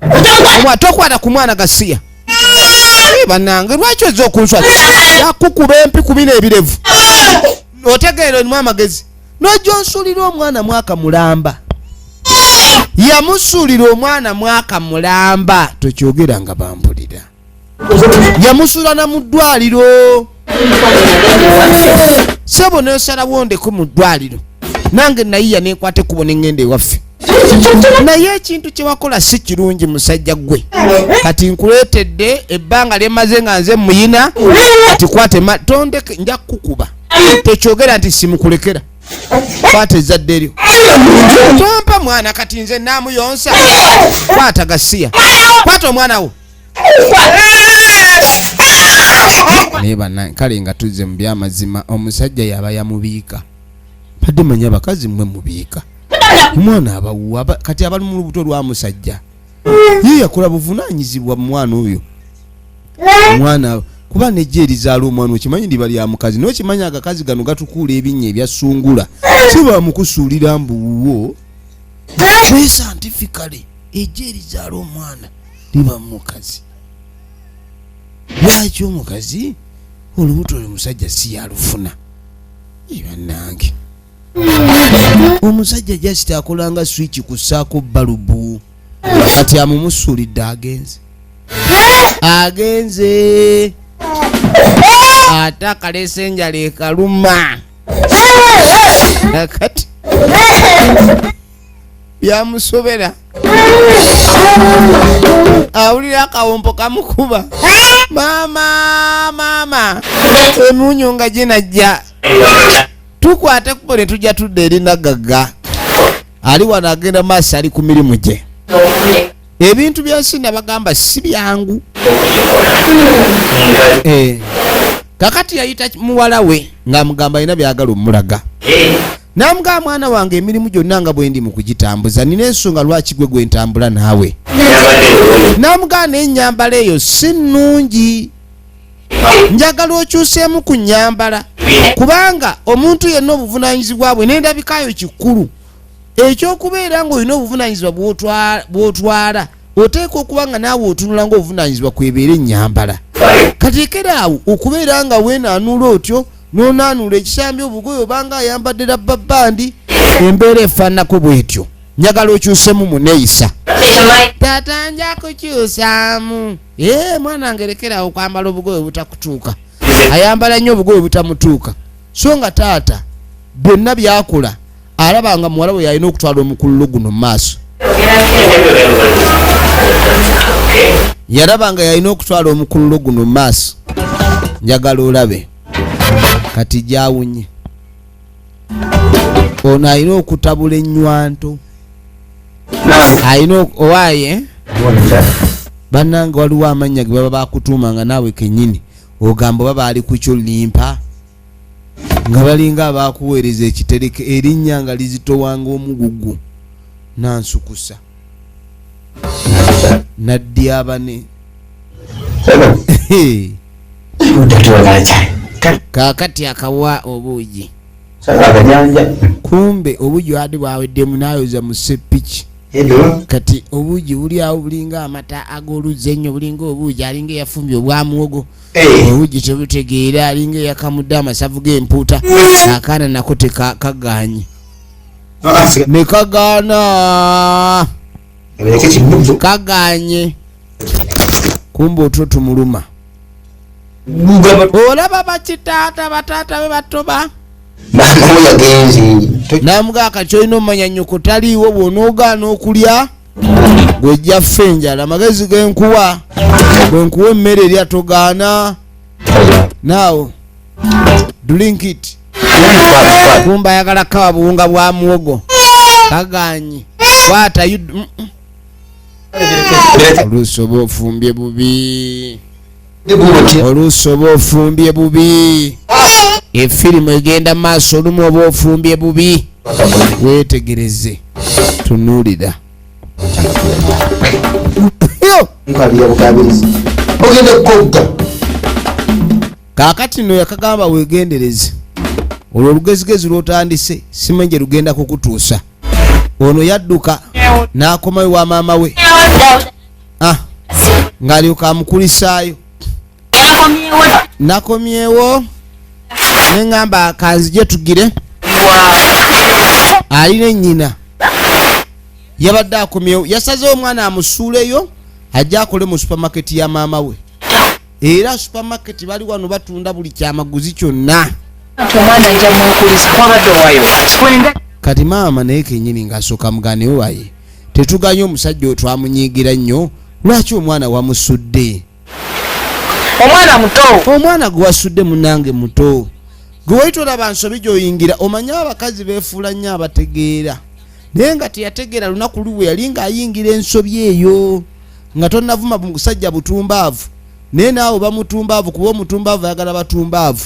Omwa tokwata ku mwana, gasiya. Eh, bannange, lwaki ozza okunswa? Yakukuba empi ku bino ebirevu. Otegeera, olimu amagezi, nojja onsuulira omwana mwaka mulamba. Yamusuulira omwana mwaka mulamba, tokyogera nga bampulira. Yamusuula na mu ddwaliro. Sebo, nosalawo ndeko mu ddwaliro, nange nayiya nenkwata ekkubo neŋŋenda ewaffe, naye ekintu kyewakola si kirungi, musajja gwe. Kati nkuleetedde ebbanga lyemaze nga nze muyina. Kati kwate tondeke, nja kukukuba. Tokyogera nti simukulekera. Kwata ezzadde lyo, tompa mwana. Kati nze naamuyonsa. Kwata gasiya, kwata omwana wo. Naye banna, kale nga tuzze mu byamazima, omusajja yaba yamubiika. Badde manya abakazi mmwe mubiika omwana, abawuwa kati abali mu lubuto lwa musajja. Ye yakola buvunaanyizibwa mu mwana oyo. Omwana kuba nejja erizaala omwana okimanyi liba lya mukazi, naye okimanyi agakazi gano gatukuula ebinnya ebya sungula, si bamukusuulira mbu wuwo. Naye scientifically ejja erizaala omwana liba mukazi. Lwaki omukazi olubuto oyo musajja si yalufuna? Bannange, omusajja just akolanga switch kusaako balubu. Kati amumusuulidde, agenze agenze ate akalesa enjala ekaluma. Kati byamusobera, awulira akawompo kamukuba, maama maama, emunyu nga ginajja. Tukwate kubo ne tujja tudda eri nagagga. Ali wano agenda maaso, ali ku mirimu gye. Ebintu byensi nabagamba si byangu. Kakati yayita muwala we ng'amugamba alina byagala omulaga. Namugamba, mwana wange, emirimu gyonna nga bwe ndi mu kugitambuza, nina ensonga lwaki gwe gwe ntambula naawe. Namugamba, n'ennyambala eyo si nnungi, njagala okyuseemu ku nnyambala, kubanga omuntu yenna obuvunaanyizibwa bwe n'endabikayo kikulu. Ekyokubeera ng'olina obuvunaanyizibwa bw'otwala, oteekwa okuba nga naawe otunula ng'obuvunaanyizibwa kwebeera ennyambala. Kateekera awo okubeera nga weenaanuula otyo n'onaanuula ekisambi, obugoye obanga ayambadde rubber band, embeera efaananako bw'etyo. Njagala okyusemu muneeyisa. Taata, nja kukyusaamu. Ee, mwana wange, lekerawo okwambala obugoye obutakutuuka. Ayambala nnyo obugoye obutamutuuka, so nga taata byonna byakola alaba nga muwala we yalina okutwala omukululo guno mu maaso. Yalaba nga yalina okutwala omukululo guno mu maaso. Njagala olabe kati gyawunye ono alina okutabula ennywanto, alina owaaye. Bannange, waliwo amannya ge baba bakutuuma nga naawe kennyini ogamba oba baali kukyo limpa, nga balinga abakuweereza ekitereke, erinnya nga lizitowanga omugugu. Nansukusa nadyabane. Kaakati akawa obuugi, kumbe obuugi wadde bwaweddemu, nayoza mu seppiki. Kati obuugi buli awo bulinga amata ag'oluzzi ennyo, bulinga obuugi, alinga eyafumbye obwamuwogo. Obuugi tebutegeera, alinga eyakamudde amasavu g'empuuta. Akaana nako tekakaganye ne kagaana, kaganye, kumbe otwo tumuluma. Olaba bakitaata, bataata be batoba. Maama we yagenze. Namugaa, kati olina omanya nnyoko taliiwo, bw'onoogaana okulya gwejja ffe enjala. Amagezi genkuwa, bwe nkuwa emmere erya, togaana. Now drink it. Kumba ayagala kawa buwunga bwa muwogo, kaganye. Kwata Oluusi oba ofumbye bubi, oluusi oba ofumbye bubi. Efirimu egenda maaso, olumu oba ofumbye bubi. Weetegereze, tunuulira. Yo! Nkabira bukabirizi, ogenda kukogga. Kaakati nno yakagamba, weegendereze olwo olugezigezi lw'otandise, simanyi gye lugenda kukutuusa. Ono yadduka n'akomayo wa maama we, ah, ng'alyoka amukulisaayo. Nakomyewo neŋŋamba kanzije tugire alina ennyina. Yabadde akomyewo, yasazewo omwana amusuuleyo ajje akole mu supamaketi ya maama we. Era supamaketi bali wano batunda buli kyamaguzi kyonna. Omwana ajja mwekulisa wabadde owayo kwenda. Kati maama naye kenyini ng'asooka muganewe waye, tetuganye omusajja oyo, twamunyiigira nnyo. Lwaki omwana wamusudde? Omwana muto. Omwana gwe wasudde munange muto, gwe wali tolaba nsobi gy'oyingira. Omanye abakazi beefuula nnyo abategeera, naye nga teyategeera lunaku luwe yali ng'ayingira ensobi eyo. Nga tonnavuma musajja butumbaavu, naye naawe oba mutumbaavu, kuba omutumbaavu ayagala batumbaavu.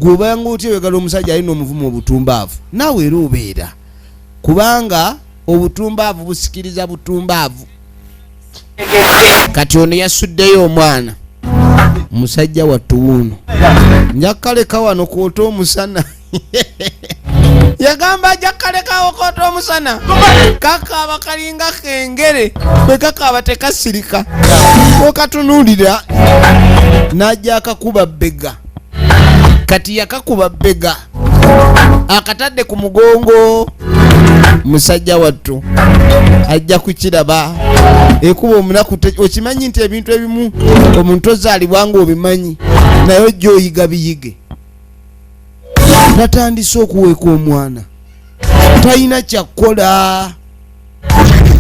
Gw'obanga otya oyagala omusajja alina omuvumu obutumbaavu, naawe era obeera, kubanga obutumbaavu busikiriza butumbaavu. Kati ono yasuddeyo omwana musajja wattu wuuno, nja kukaleka wano kwota omusana. Yagamba ajja kukalekawo kwota omusana. Kakaaba kalinga kengere, bwe kakaaba tekasirika. Okatunuulira n'ajja akakuba bbega. Kati yakakuba bbega, akatadde ku mugongo. Musajja wattu ajja kukiraba ekuba omunaku. Okimanyi nti ebintu ebimu omuntu ozaalibwa nga obimanyi, naye ojja oyiga biyige. Tatandise okuweeka omwana, talina kyakkola,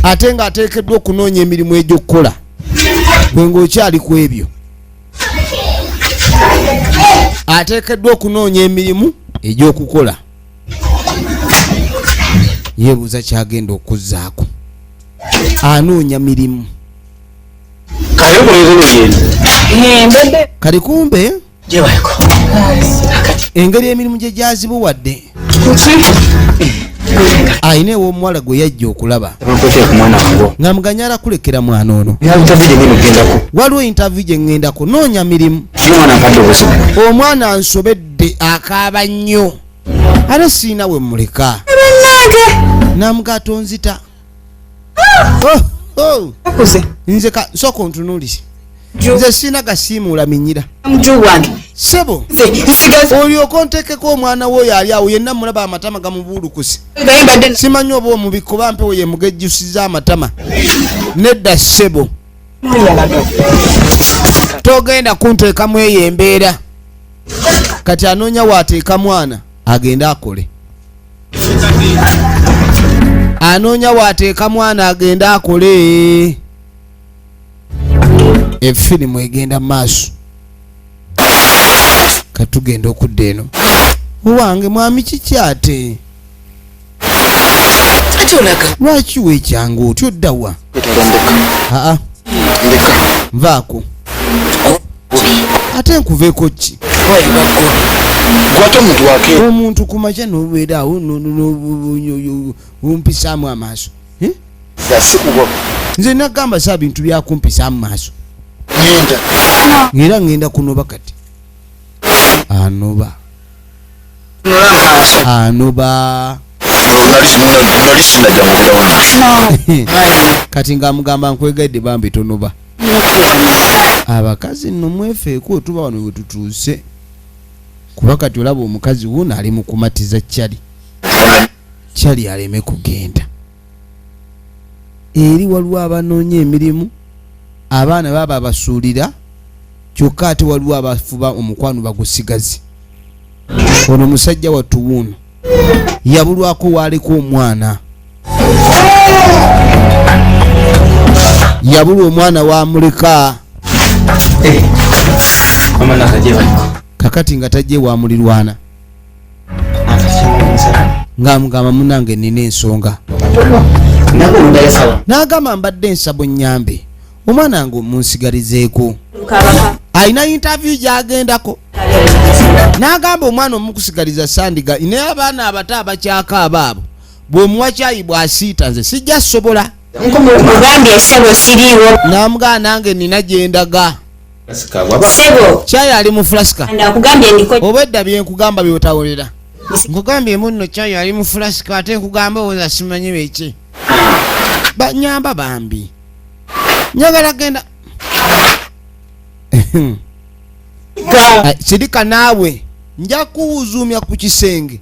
ate ng'ateekeddwa okunoonya emirimu egy'okukola. Gwe ng'okyali ku ebyo, ateekeddwa okunoonya emirimu egy'okukola. Yeebuuza kyagenda okuzzaako, anoonya mirimu. Kali kumbe engeri emirimu gye gyazibuwadde, ayina ew'omuwala gwe yajja okulaba nga muganyala kulekera mwana ono. Waliwo interview gye ŋŋendako, noonya mirimu. Omwana nsobedde, akaaba nnyo, ate siina we muleka. Namuga tonzita. Oh, oh. Nze sooka ontunuulire, nze siina gasiimuula minyira sebo, olyoka ontekeko omwana woyo ali awo yenna. Mulaba amatama gamubuulukuse, simanyi oba omubikko bampewo ye mugejjusiza amatama. Nedda ssebo, togenda kunteekamu eyo embeera. Kati anoonya waateeka mwana agende akole, anoonya waateeka mwana agende akole. Efirimu egenda maaso. Katugenda okudda eno. Owange mwami, kiki ate? Lwaki wekyanga otyo? Ddawa? Aa, nvaako. Ate nkuveeko ki? Omuntu kumakya nobeera awo ompisaamu amaaso. Eh? Nze nagamba saa bintu byakumpisaamu maaso, era ngenda kunoba. Kati anoba, anoba. Kati ng'amugamba nkwegaidde bambi tonoba. Abakazi nno mwefeeko, tuba wano we tutuuse, kuba kati olaba omukazi wuuno ali mu kumatiza kyali kyali aleme kugenda eri. Waliwo abanoonya emirimu, abaana baba abasuulira, kyokka ate waliwo abafuba omukwano bagusigaze. Ono musajja wattu wuuno yabulwako waaleka omwana, yabulwa omwana wamuleka. Kakati nga tajje wamulirwana, ng'amugamba munange nina ensonga. N'agamba mbadde nsabo nyambe omwana nga omunsigalizeeko, alina interview gy'agendako. N'agamba omwana omukusigaliza sandiga, naye abaana abato abakyakaaba abo bw'omuwa kyayi bw'asiita nze sijja sobola. Mugambye ssebo siriiwo. N'amugamba nange nina gyendaga. Ssebo. Kyayi ali mu flask. Ndakugambye ndiko. Obwedda byenkugamba byotawulira, nkugambye munno kyayi ali mu flask, ate nkugamba owoza simanyi beki. Banyamba bambi, njagala genda. Sirika naawe, nja kuwuzuumya ku kisenge.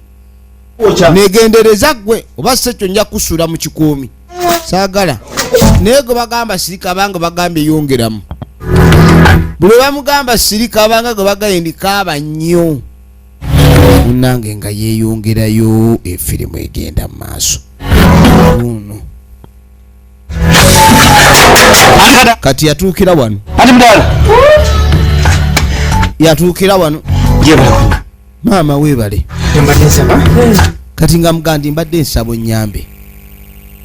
Negendereza gwe, oba sekyo nja kusuula mu kikuumi. Saagala naye gwe bagamba sirika, abanga bagambye yongeramu. Buli bamugamba sirika, abanga gwe bagambye ndi kaaba nnyo. Munange nga yeeyongerayo, efirimu egenda mu maaso. Ono kati yatuukira wano, yatuukira wano. Maama weebale. Kati nga mugandi mbadde nsaba onnyambe,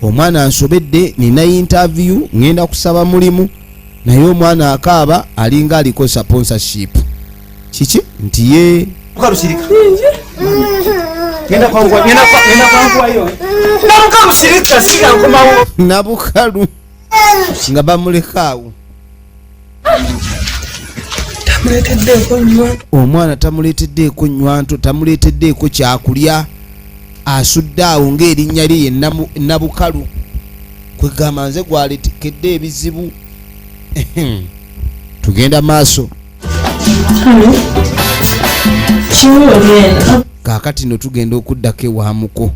omwana nsobedde, nina interview, ŋŋenda kusaba mulimu, naye omwana akaaba alinga aliko sponsorship. Kiki nti ye Nabukalu. Nga bamulekaawo. Tamuleeteddeeko nnywa. Omwana tamuleeteddeeko nnywanto, tamuleeteddeeko kyakulya, asudde awo ng'erinnya lye ye Nabukalu. Kwegamba nze gwaletekedde ebizibu. Tugenda maaso. Kaakati no tugenda okuddako ewa muko.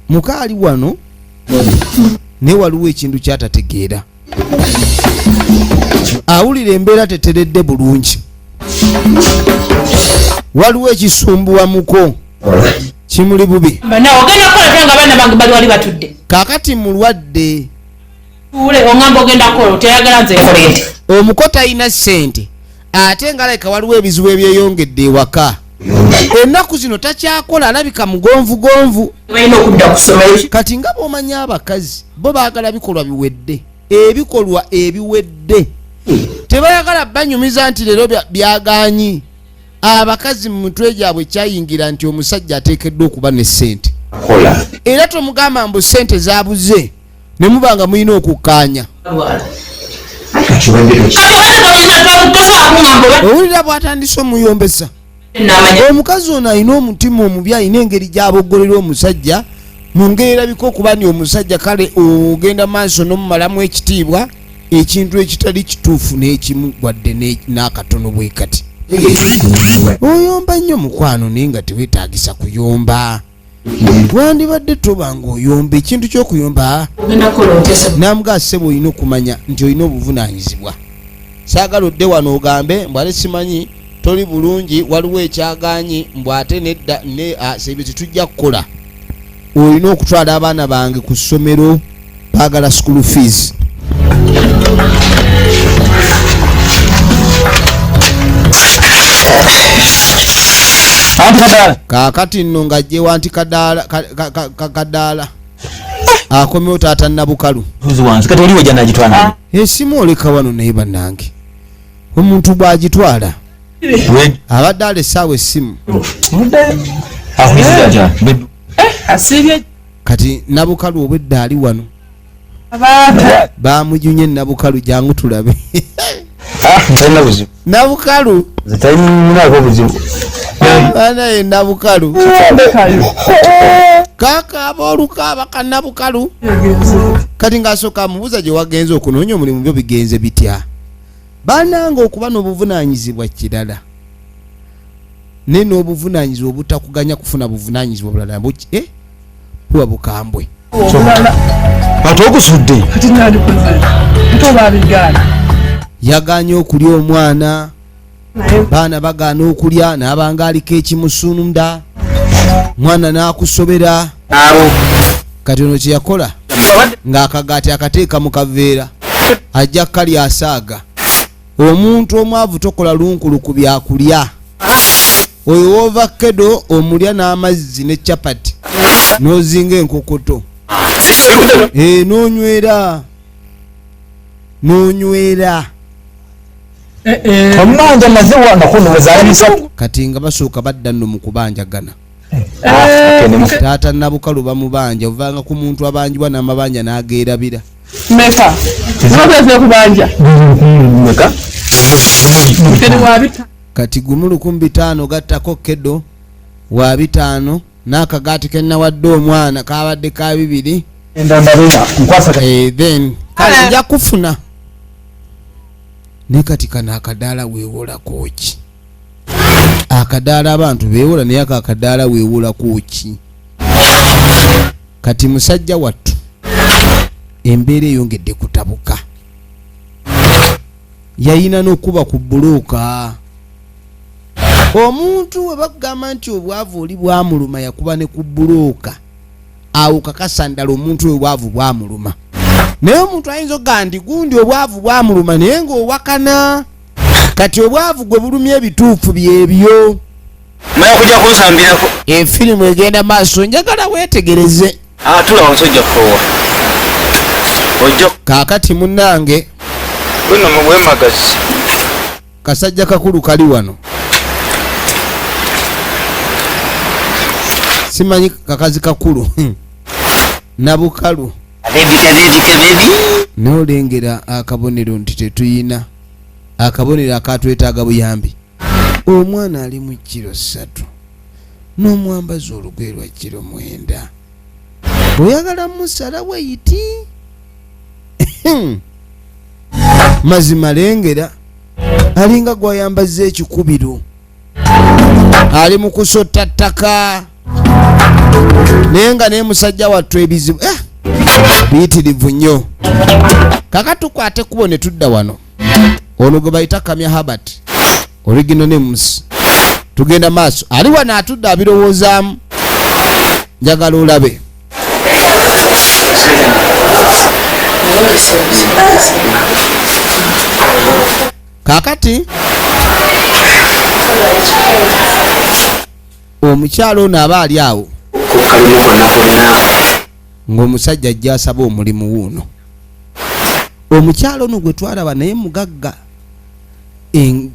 Muka ali wano, naye waliwo ekintu kyatategeera. Awulira embeera teteredde bulungi, waliwo ekisumbuwa muko, kimuli bubi. Nawe ogenda kukola otya nga abaana bange bali wali batudde? Kaakati mulwadde. Tuule, ongamba ogenda kukola otayagala nze nkole nti. Omuko talina ssente, ate nga alabika waliwo ebizibu ebyeyongedde ewaka ennaku zino, takyakola, alabika mugonvugonvu. Balina okudda ku ssomero. Kati nga bw'omanyi abakazi bo baagala bikolwa biwedde, ebikolwa ebiwedde, tebayagala banyumiza nti leero byaganyi. Abakazi mu mitwe gyabwe kyayingira nti omusajja ateekeddwa okuba ne ssente, era tomugamba mbu ssente zabuze ne muba nga mulina okukkaanya. Owulira bw'atandise omuyombesa. Omukazi ono alina omutima omubi, alina engeri gy'aboggolera omusajja mu ngeri erabika okuba ni omusajja kale ogenda maaso n'omumalamu ekitiibwa, ekintu ekitali kituufu n'ekimu wadde n'akatono. Bwe kati oyomba nnyo mukwano, naye nga teweetaagisa kuyomba, wandibadde toba ng'oyomba ekintu ky'okuyomba. Ogenda kukola otya? Namugaa, ssebo, olina okumanya nti olina obuvunaanyizibwa, saagala odde wano ogambe mbw ate simanyi toli bulungi, waliwo ekyaganyi, mbw ate nedda ne ebyo tetujja kukola. Olina okutwala abaana bange ku ssomero, baagala school fees. Anti kadaala. Kaakati nno ng'ajje anti kadaala kadaala akomyewo taata Nabukalu. Tuzi wansi kati oliwo gyanagitwala. Esimu oleka wano, naye bannange omuntu bw'agitwala abadde alesaawo essimu. Akuliza atya? Asiibye. Kati Nabukalu obwedda ali wano. Abaata. Bamujunye. Nabukalu, jangu tulabe. Talina buzibu. Nabukalu. Talinaako buzibu. Banaye Nabukalu kakaaba olukaaba ka Nabukalu. Kati ng'asooka amubuuza gye wagenze okunoonya omulimu, byo bigenze bitya? Bananga okuba n'obuvunaanyizibwa kirala, naye n'obuvunaanyizibwa obutakuganya kufuna buvunaanyizibwa bulala buba bukambwe. Ate ogusudde. Kati nandikoze nto babigaana. Yaganye okulya omwana, baana bagaana okulya, n'abanga aliko ekimusunda, mwana n'akusobera. Kati ono kyeyakola ng'akagaati akateeka mu kaveera, ajja kalya asaaga. Omuntu omwavu tokola lunkulu ku byakulya. Oyo woova kedo omulya n'amazzi ne capati n'ozinga enkokoto. N'onywera n'onywera. Omanja maze wanakunozaala musatu. Kati nga basooka badda nno mu kubanjagana. Taata Nabukalu bamubanja, ovanga ku muntu abanjibwa n'amabanja n'ageerabira. Meka oba kubanja? Meka? Keri wabita. Kati 1,500 gattako kedo wa 500 n'akagaati ke nawadde omwana kabadde ka 2. Enda ndabeera nkwasa. Then kale nja kufuna, naye kati kano akadaala weewolako ki? Akadaala abantu beewola, naye ako akadaala weewolako ki? Kati musajja wattu embeera eyongedde kutabuka, yayina n'okuba ku bbulooka. Omuntu we bakugamba nti obwavu oli bwamuluma, yakuba ne ku bbulooka awo, kakasa ndala omuntu oyo obwavu bwamuluma. Naye omuntu ayinza okugamba nti gundi obwavu bwamuluma, naye ng'owakana. Kati obwavu gwe bulumya, ebituufu byebyo. Maya kujja kunsambirako. Efirimu egenda maaso, njagala weetegereze. Atula wansi, ojja kukoowa, ojja. Kaakati munnange, Guno mubwemagazi. Kasajja kakulu kali wano, simanyi kakazi kakulu Nabukalu. Naye olengera akabonero nti tetuyina akabonero akatwetaaga buyambi. Omwana ali mu kiro 3 n'omwambaza olugoye lwa kiro 9. Oyagala musala weyiti mazima lengera alinga gwayambaza ekikubiro, ali mu kusotta ttaka, naye nga naye musajja wattu ebizibu biyitirivu nnyo. Kaka tukwate kkubo ne tudda wano. Ono gwe bayita Kamya Herbert, original names. Tugenda maaso, ali wano atudde abirowoozaamu. Njagala olabe. Kaakati omukyalo ono aba ali awo ng'omusajja ajja asaba omulimu wuuno. Omukyalo ono gwe twalaba naye mugagga,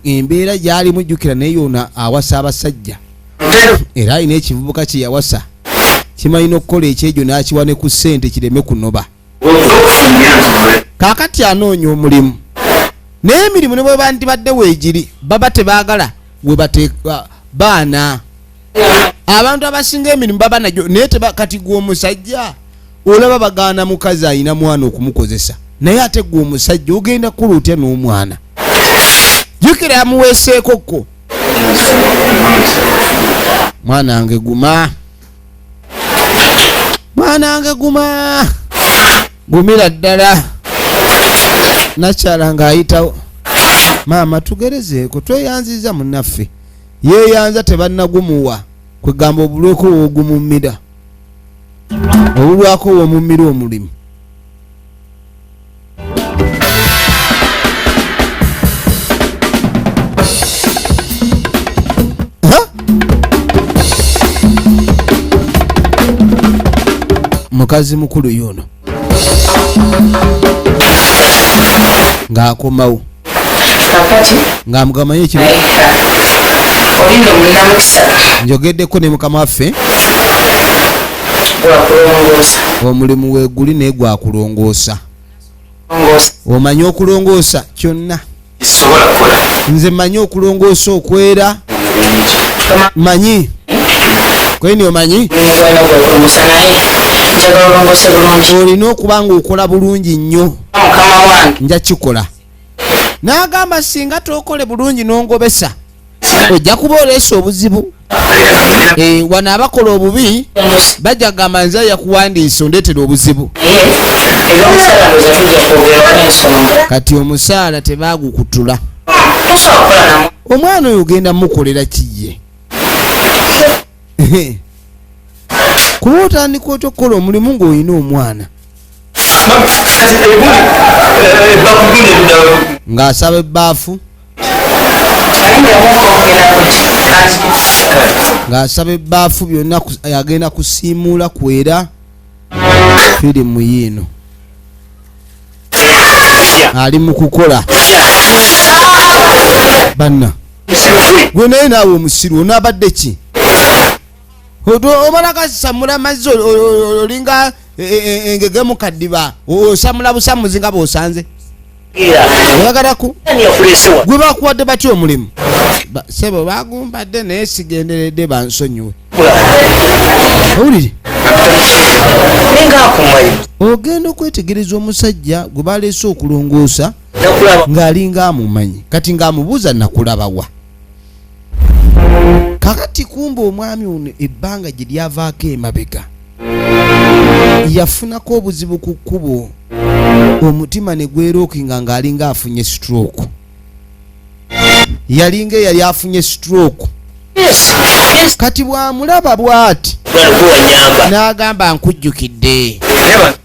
embeera gy'alimu jjukira naye yoona awasa abasajja, era alina ekivubuka kye yawasa kimanyi n'okukola ekyejo n'akiwa ne ku ssente kireme kunoba. Kaakati anoonya omulimu, naye emirimu ne bwe bandibadde weegiri baba tebaagala we bateeka baana. Abantu abasinga emirimu baba nagyo naye kati gwe omusajja olaba bagaana mukazi alina mwana okumukozesa, naye ate gwe omusajja ogenda kukula otya n'omwana? Jjukira amuweeseeko ko. Mwana wange guma, mwana wange guma, gumira ddala. Nakyala ng'ayitawo, maama tugerezeeko, tweyanziza munnaffe. Yeeyanza tebannagumuwa, kwegamba obulweko w'ogumumira, obulwako w'omumira omulimu. Mukazi mukulu y'ono ng'akomawo ng'amugamba ye kino. Njogeddeko ne mukama waffe omulimu weeguli naye gwakulongoosa. Omanyi okulongoosa kyonna? Nze mmanyi okulongoosa okwera, manyi kweni omanyi olina okuba ng'okola bulungi nnyo, nja kikola. N'agamba singa tookole bulungi n'ongobesa ojja kuba oleese obuzibu. Wano abakola obubi bajja kugamba nze yakuwandiise ondeetera obuzibu. Kati omusaala tebaagukutula. Omwana oyo ogenda mukolera ki ye? Kuba otandika otya okukola omulimu ng'olina omwana? Ng'asaba ebbaafu, ng'asaba ebbaafu byonna agenda kusiimuula kwera. Firimu yiino ali mu kukola. Banna gwe naye naawe omusiru onaabadde ki? Omala gasamula amazzi olinga engege mu kaddiba, osamula busamuzi nga bw'osanze. Oyagalaku gwe bakuwadde batya omulimu? Ssebo bagumbadde naye sigenderedde bansonyiwe. Owulire? Ogenda okwetegereza omusajja gwe baleese okulongoosa ng'alinga amumanyi, kati ng'amubuuza nakulabawa. Kakati kumbe omwami ono ebbanga gye lyavaako emabega yafunako obuzibu ku kkubo, omutima ne gwerookinga ng'alinga afunye stroke. Yalinga eyali afunye stroke. Kati bw'amulaba bw'ati n'agamba nkujjukidde,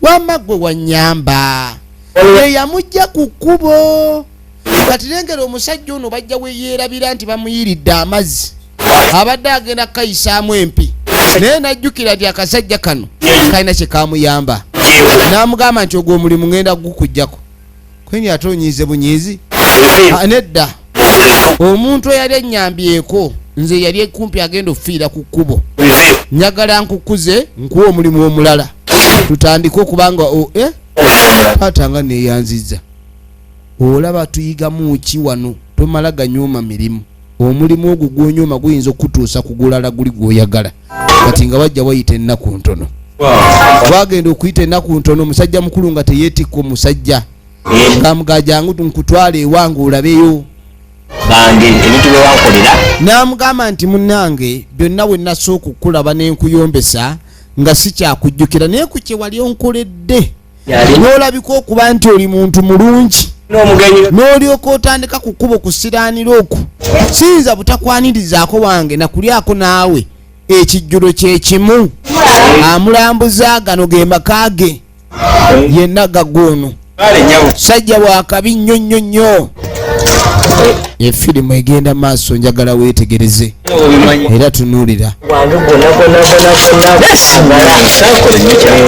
wamma ggwe wannyamba, eyamujja ku kkubo. Kati lengera omusajja ono bajja we yeerabira nti bamuyiridde amazzi, abadde agenda kukayisaamu empi, naye n'ajjukira nti akasajja kano kalina kye kamuyamba, n'amugamba nti ogwo omulimu ŋŋenda kugukuggyako. Kweni ate onyiize bunyiizi? Nedda, omuntu eyali ennyambyeko nze yali ekumpi agenda okufiira ku kkubo, njagala nkukuze nkuwe omulimu omulala. Tutandike okubanga taata nga neyanziza. Olaba tuyigamu ki wano? Tomala ganyooma mirimu. Omulimu ogwo gwonyooma guyinza okukutuusa ku gulala guli gw'oyagala. Kati nga wajja wayita ennaku ntono, wagenda okuyita ennaku ntono, omusajja mukulu nga teyeetikka omusajja ng'amugaa jangu nkutwala ewange olabeyo. Bange ebintu bye wankolera. N'amugamba nti munnange, byonna we nasooka okukulaba n'enkuyombesa nga sikyakujjukira, naye ku kye wali onkoledde n'olabika okuba nti oli muntu mulungi n'omugenyi n'olyoka otandika ku kkubo kusiraanira okwo, siyinza butakwanirizaako wange nakulyako naawe ekijjulo kyekimu. Amulambuza gano ge maka ge yenna gagoono. Sajja wakabi nnyo nnyo nnyo. Efirimu egenda maaso, njagala weetegereze era tunuulira. Wange gonna gonna gonna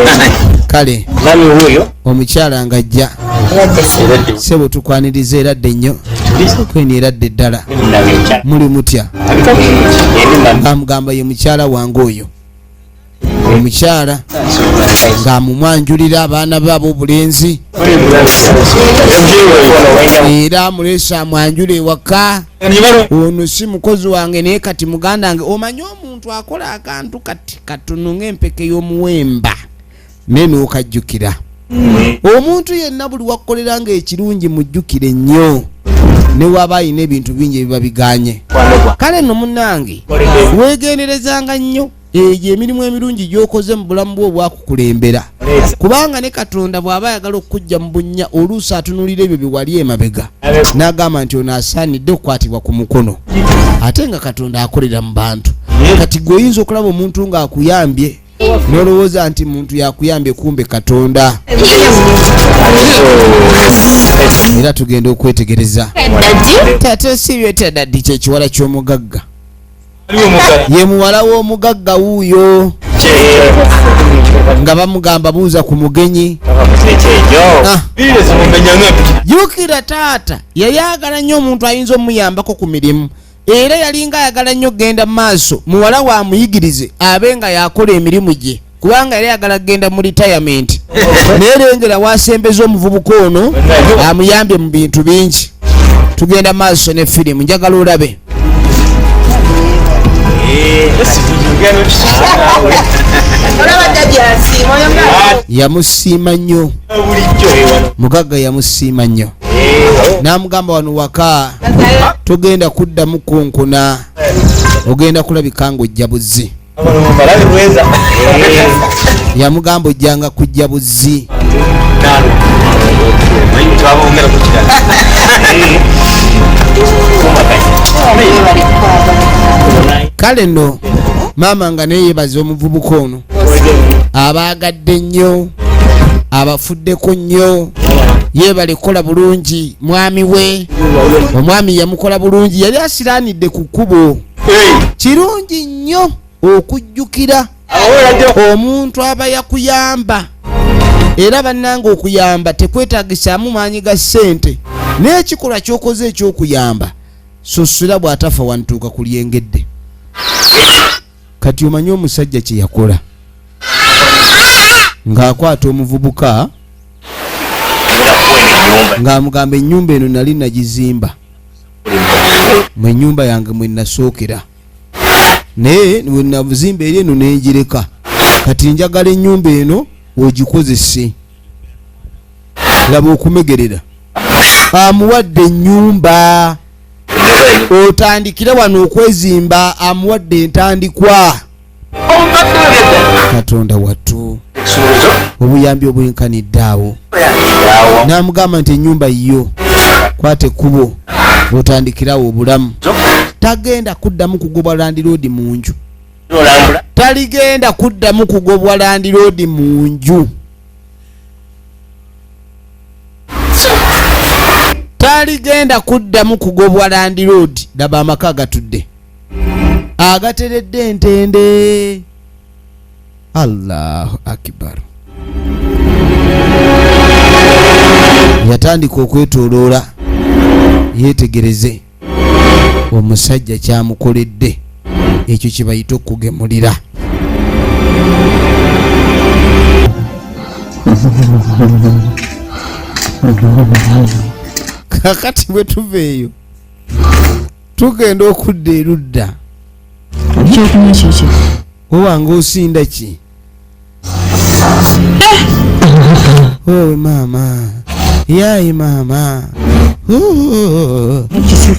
gonna. Kale. Mami wuuyo. Omukyala ng'ajja, sebo tukwaniriza, eradde nnyo kweni, eradde ddala. Muli mutya? Amugamba ye mukyala wange oyo. Omukyala ng'amumwanjulira abaana be ab'obulenzi, era amuleese amwanjula ewaka. Ono si mukozi wange, naye kati muganda wange. Omanyi omuntu akola akantu kati katono ng'empeke y'omuwemba, naye n'okajjukira. Omuntu yenna buli wakukolera nga ekirungi mujjukire nnyo, ne waba alina ebintu bingi ebiba biganye. Kale nno munnange, weegenderezanga nnyo egyo emirimu emirungi gy'okoze mu bulamu bwo obwakukulembera, kubanga ne Katonda bw'aba ayagala okukujja mu bunnya, oluusi atunuulira ebyo bye wali emabega n'agamba nti ono asaanidde okukwatibwa ku mukono. Ate nga Katonda akolera mu bantu. Kati gwe oyinza okulaba omuntu ng'akuyambye n'olowooza nti muntu yakuyambye, kumbe Katonda. Era tugenda okwetegereza. Taata, siibyo tadaddi kyekiwala ky'omugagga, ye muwala w'omugagga wuuyo nga bamugamba buuza ku mugenyi. Ah. Jjukira taata yayagala nnyo omuntu ayinza omuyambako ku mirimu, era yalinga ayagala nnyo okugenda mu maaso, muwala waamuyigirize abe nga yakola emirimu gye, kubanga yali ayagala kugenda mu retirement. Naye lengera wasembeza omuvubuka ono amuyambye mu bintu bingi. Tugenda maaso ne firimu, njagala olabe. Olaba daddy asiima oyo nga. Yamusiima nnyo mugagga, yamusiima nnyo n'amugamba wano waka togenda kuddamu kunkuna, ogenda kulabika ng'ojja buzzi. Yamugamba ojjanga kujja buzzi. Kale nno maama nga naye yebaza omuvubuka ono, abaagadde nnyo, abafuddeko nnyo, yeebale kukola bulungi mwami we. Omwami yamukola bulungi, yali asiraanidde ku kkubo. Kirungi nnyo okujjukira omuntu aba yakuyamba. Era bannanga, okuyamba tekwetagisaamu maanyi ga ssente, naye ekikolwa kyokoze ekyokuyamba, susula bw'atafa wantuuka ku lyengedde. Kati omanyi omusajja kye yakola ng'akwata omuvubuka ng'amugamba, ennyumba eno nali nagizimba mu ennyumba yange mwe nasookera, naye we nabuzimba eri eno nengireka. Kati njagala ennyumba eno ogikozese. Laba okumegerera, amuwadde ennyumba, otandikire wano okwezimba. Amuwadde entandikwa. Katonda wattu, obuyambi obwenkanidde awo. N'amugamba nti ennyumba yiyo, kwata ekkubo otandikirawo obulamu. Tagenda kuddamu kugobwa landlord mu nju, taligenda kuddamu kugobwa landlord mu nju, taligenda kuddamu kugobwa landlord. Laba amaka agatudde agateredde entende. Allahu akibar. Yatandika okwetoloola yeetegereze omusajja kyamukoledde. Ekyo kye bayita okugemulira. Kakati bwe tuva eyo tugenda okudda erudda. Ekyokunywa kiki? Owange osinda ki? Owe maama, yayi maama.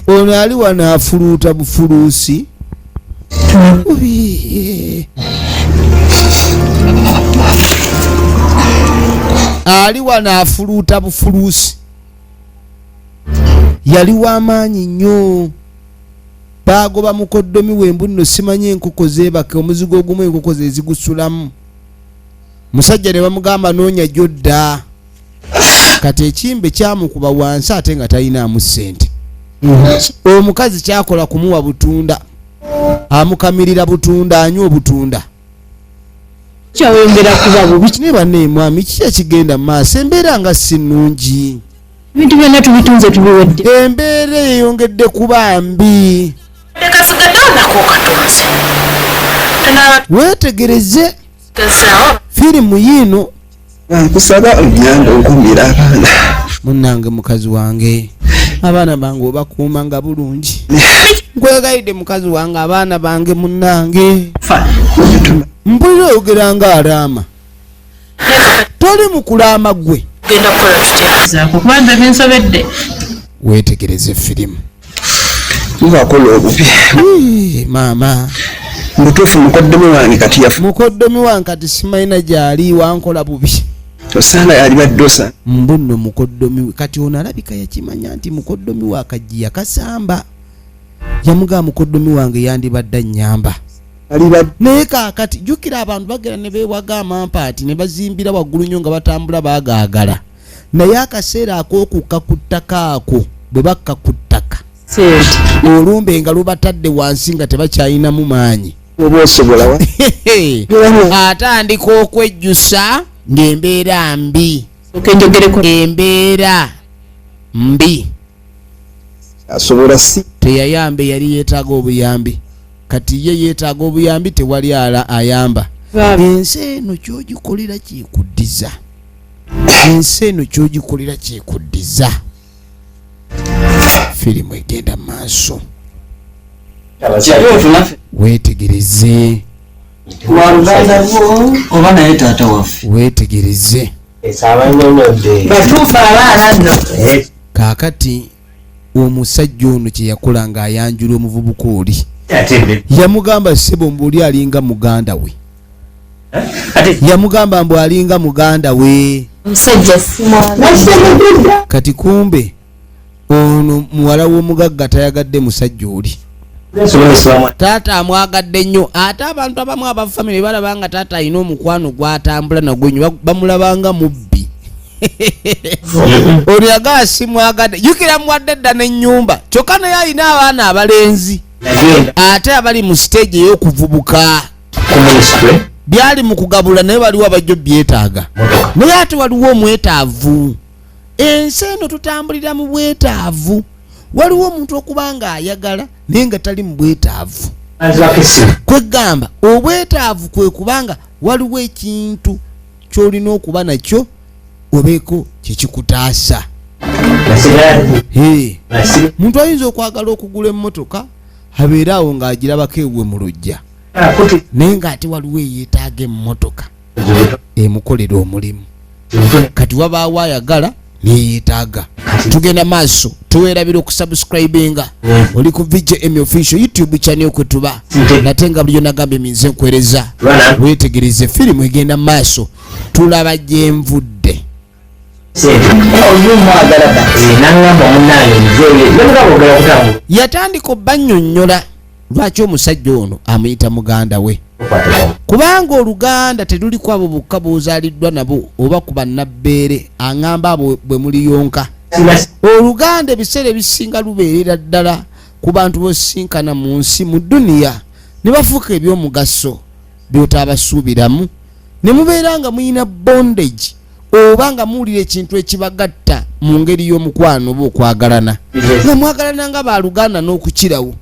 Ono ali wano afuluuta bufuluusi. Ubi. Ali wano afuluuta bufuluusi. Yali w'amaanyi nnyo. Baagoba mukoddomi we mbu nno simanyi enkoko zeebaka, omuzigo ogumu enkoko ze zigusulamu. Musajja ne bamugamba noonya gy'odda. Kati ekimbe kyamukuba wansi ate nga talinaamu ssente. Omukazi kyakola kumuwa butunda, amukamirira butunda, anywa obutunda. Kyaweyongera kuba bubi. Naye banne mwami, kiki ekigenda mu maaso? Embeera nga si nnungi. Ebintu byonna tubitunze tubiwedde. Embeera eyongedde kuba mbi. Weetegereze firimu yiino. Nkusaba onnyambe onkuumire abaana. Munnange mukazi wange, abaana bange obakuuma nga bulungi. Nkwegayidde mukazi wange, abaana bange munnange. Mpulira oyogera nga alaama. Toli mu kulaama ggwe. Tugenda kukola tutya? Zaako kuba nze binsobedde. Weetegereze firimu. Mubakola obubi. Ii, maama. Mutuufu mukoddomi wange kati yafu. Mukoddomi wange kati simalina gy'ali, wankola bubi. Osaana yalibadde osa. Mbu nno mukoddomi we. Kati ono alabika yakimanya nti mukoddomi we akajji yakasamba. Yamugamba mukoddomi wange yandibadde annyamba. Naye kaakati jjukira abantu bagenda ne beewaga amampaati ne bazimbira waggulu nnyo nga batambula baagaagala. Naye akaseera ak'okukka ku ttaka ako bwe bakka ku ttaka, olumbe nga lubatadde wansi nga tebakyalinamu maanyi. Oba osobola wa? Atandika okwejjusa ng'embeera mbi. Embeera mbi. Asobola si. Teyayambe, yali yeetaaga obuyambi. Kati ye yeetaaga obuyambi, tewali ala ayamba. Ensi eno ky'ogikolera kyekuddiza. Ensi eno ky'ogikolera kyekuddiza. Firimu egenda maaso. Weetegereze. Waluganda lwo oba naye taata waffe. Weetegereze. Batuufu abaana nno. Kaakati omusajja ono kye yakola ng'ayanjula omuvubuka oli, yamugamba ssebo mbu oli alinga muganda we. Yamugamba mbu alinga muganda we. Omusajja simwagala. Kati kumbe ono muwala w'omugagga tayagadde musajja oli. Taata amwagadde nnyo, ate abantu abamu aba family balaba nga taata alina omukwano gw'atambula nagwo nnyo, bamulabanga mubbi. Ono yagala simwagadde, jjukira muwadde dda n'ennyumba, kyokka naye alina abaana abalenzi ate abali mu stage ey'okuvubuka. Byali mu kugabula naye waliwo abajja obyetaaga, naye ate waliwo omwetaavu. Ensi eno tutambulira mu bwetaavu. Waliwo omuntu okuba nga ayagala naye nga tali mu bwetaavu. Kwegamba obwetaavu kwe kubanga waliwo ekintu ky'olina okuba nakyo obeeko kyekikutaasa. Muntu ayinza okwagala okugula emmotoka abeere awo ng'agirabako ewuwe mu luggya, naye ng'ate waliwo eyeetaaga emmotoka emukolera omulimu. Kati wabaawo ayagala neyeetaaga. Tugenda maaso, tuwerabira okusubscribinga. Oli ku VJM Official YouTube channel kwe tuba, nate nga bulijjo nagambye minze nkwereza. Weetegereze firimu egenda maaso, tulaba gye nvudde. Yatandika obbannyonnyola lwaki omusajja ono amuyita muganda we, kubanga oluganda teruli ku abo bokka b'ozaaliddwa nabo oba ku bannabbeere, aŋŋamba abo bwe muliyonka. Oluganda ebiseera ebisinga lubeerera ddala ku bantu b'osisinkana mu nsi mu dduniya ne bafuuka eby'omugaso by'otaabasuubiramu, ne mubeera nga mulina bondage oba nga muwulira ekintu ekibagatta mu ngeri y'omukwano oba okwagalana, nga mwagalana nga baluganda n'okukirawo,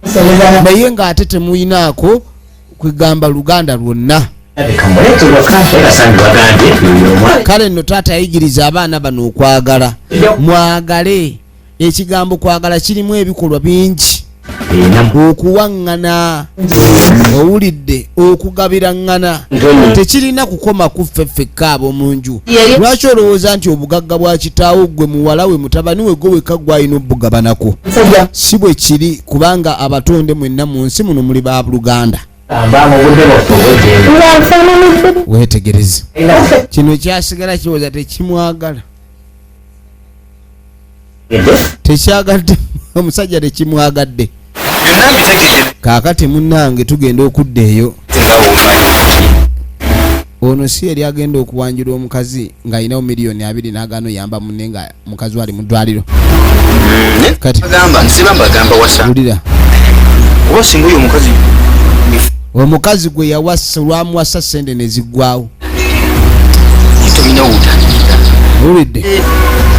naye ng'ate temulinaako kwegamba luganda lwonna. Kale nno taata yayigiriza abaana bano okwagala. Mwagale, ekigambo kwagala kirimu ebikolwa bingi, okuwaŋŋana, owulidde, okugabiraŋŋana, tekirina kukoma ku ffe ffekka ab'omu nju. Lwaki olowooza nti obugagga bwa kitaawo gwe muwala we, mutabani we, gwe wekka gwalina obugabanako? Si bwe kiri, kubanga abatonde mwenna mu nsi muno muli ba luganda. Weetegereze kino, kyasigala kiwoza tekimwagala, tekyagadde omusajja, tekimwagadde. Kaakati munnange, tugenda okudda eyo. Ono si yali agenda okuwanjula omukazi ng'alinawo miliyoni 20, n'agaana oyamba munne nga mukazi we ali mu ddwaliro. Kati Bagamba nsiba mbagamba wasa. Wulira. Oba singa oyo omukazi Omukazi gwe yawasa, lwamuwasa sente ne ziggwawo. Tolina wotandikira. Owulidde?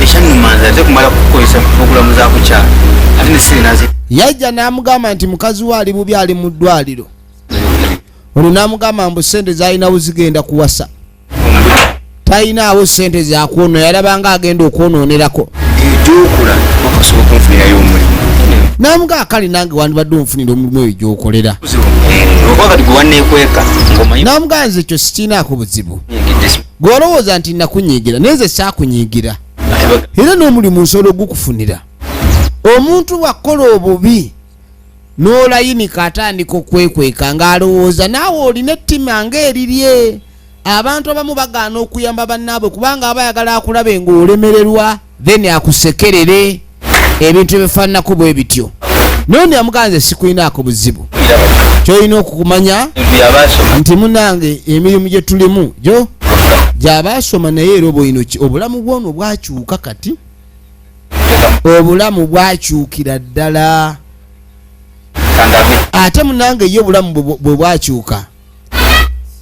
Ekyannuma nze ate kumala kukozesa pulogulamu za kukyalo, ate ne sente nazi Yajja n'amugamba nti mukazi we ali bubi, ali mu ddwaliro. Ono n'amugamba mbu sente zalinawo zigenda kuwasa, talinaawo sente zakwono, yalabanga agenda okwonoonerako. Egyokola okusobola okunfunirayo omulimu. N'amugamba, kale nange wandibadde onfunira omulimu eyo gyokolera. Okuba kati gwe wanneekweka ng'omanyi N'amugamba, nze ekyo sikirinaako buzibu. Nyingidde. Gwe olowooza nti nakunyiigira, naye nze saakunyiigira, era n'omulimu nsobola ogukufunira. Omuntu bw'akola obubi n'olayinika, atandika okwekweka ng'alowooza naawe olina ettima ng'erirye. Abantu abamu bagaana okuyamba bannaabwe kubanga aba ayagala akulabe ng'olemererwa, then akusekerere, ebintu ebifaananako bwe bityo. Naye ono yamugamba, nze sikulinaako buzibu, kyolina okukumanya Yabaasoma. nti munange emirimu gye tulimu gyo gyabaasoma, naye era oba olina obulamu bwono bwakyuka. Kati obulamu bwakyukira ddala. Kandabe. Ate munange ye obulamu bwe bwakyuka,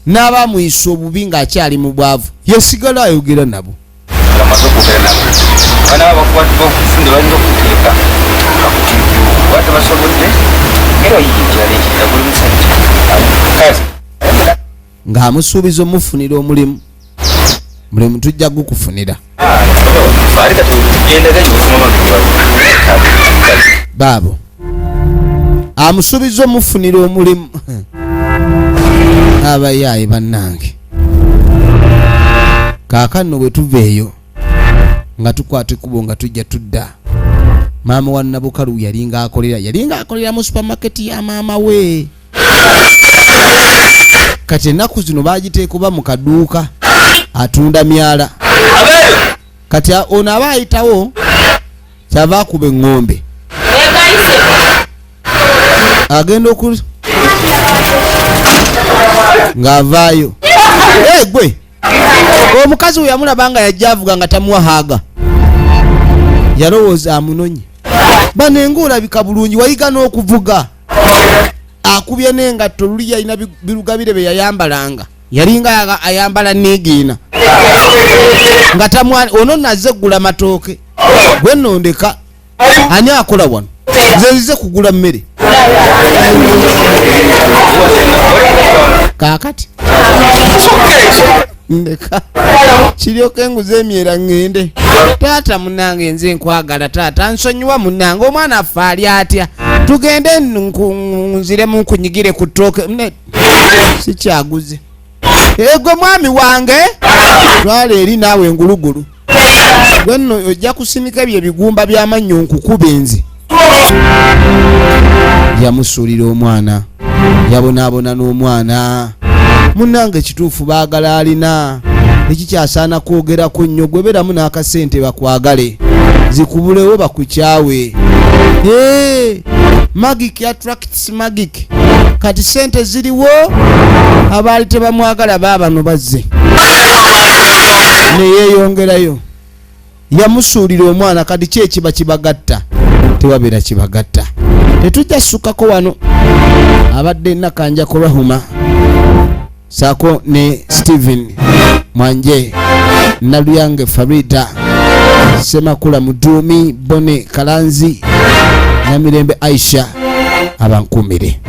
n'abamuyisa obubi ng'akyali mu bwavu, yasigala ayogera nabo. Nga maze okwogera nabo, bana bakufunde balina okuteeka bakuteekewo, oba tebasobodde era oyiye ekirala ekirala buli musajja kazi. Ng'amusuubiza omufunira omulimu, mulimu tujja gukufunira. Ate kati gendaga gyosoma. Baabo amusuubiza omufunira omulimu. Abayaaye bannange, kaakano bwe tuva eyo nga tukwata ekkubo nga tujja tudda, maama wa Nabukalu yalinga akolera, yalinga akolera mu supamaketi ya maama we. Kati ennaku zino bagiteeka oba mu kaduuka atunda myala. Kati ono aba ayitawo, kyava akuba eŋŋombe, agenda oku ng'avaayo. Eh, gwe omukazi we yamulaba nga yajja avuga nga tamuwa haaga, yalowooza amunonye. Banenga olabika bulungi, wayiga n'okuvuga. Akubye n'engatto, luli yalina birugabire bye yayambalanga, yalinga ayambala niigiina nga tamwa. Ono nazze eggula matooke, gwe nondeka. Ani akola wano? Nze nzize kugula mmere. Kaakati ndeka kiryoka enguza emyera ŋŋende. Taata munange, nze nkwagala taata, nsonyiwa munange, omwana affe ali atya? Tugende nziremu nkunyigire ku ttooke. Sikyaguze egwe mwami wange, twala eri naawe engulugulu. Gwe nno ojja kusimika ebyo ebigumba by'amannyo nkukuba enze. Yamusuulira omwana, yabonaabona n'omwana. Munnange, kituufu baagala alina, tekikyasaana kwogerako nnyo. Gweberamu n'akasente bakwagale, zikubulewo bakukyawe. Hey, magic attracts magic. Kati sente ziriwo, abaali tebamwagala baabano bazze neyeyongerayo. Yamusuulira omwana, kati ki ekiba kibagatta? Tewabeera kibagatta. Tetujja ssukako wano. Abadde Nakanja Kurahuma saako ne Stephen Mwanje, Naluyange Farida, Semakula Muduumi, Bone Kalanzi, Namirembe Aisha, abankumire.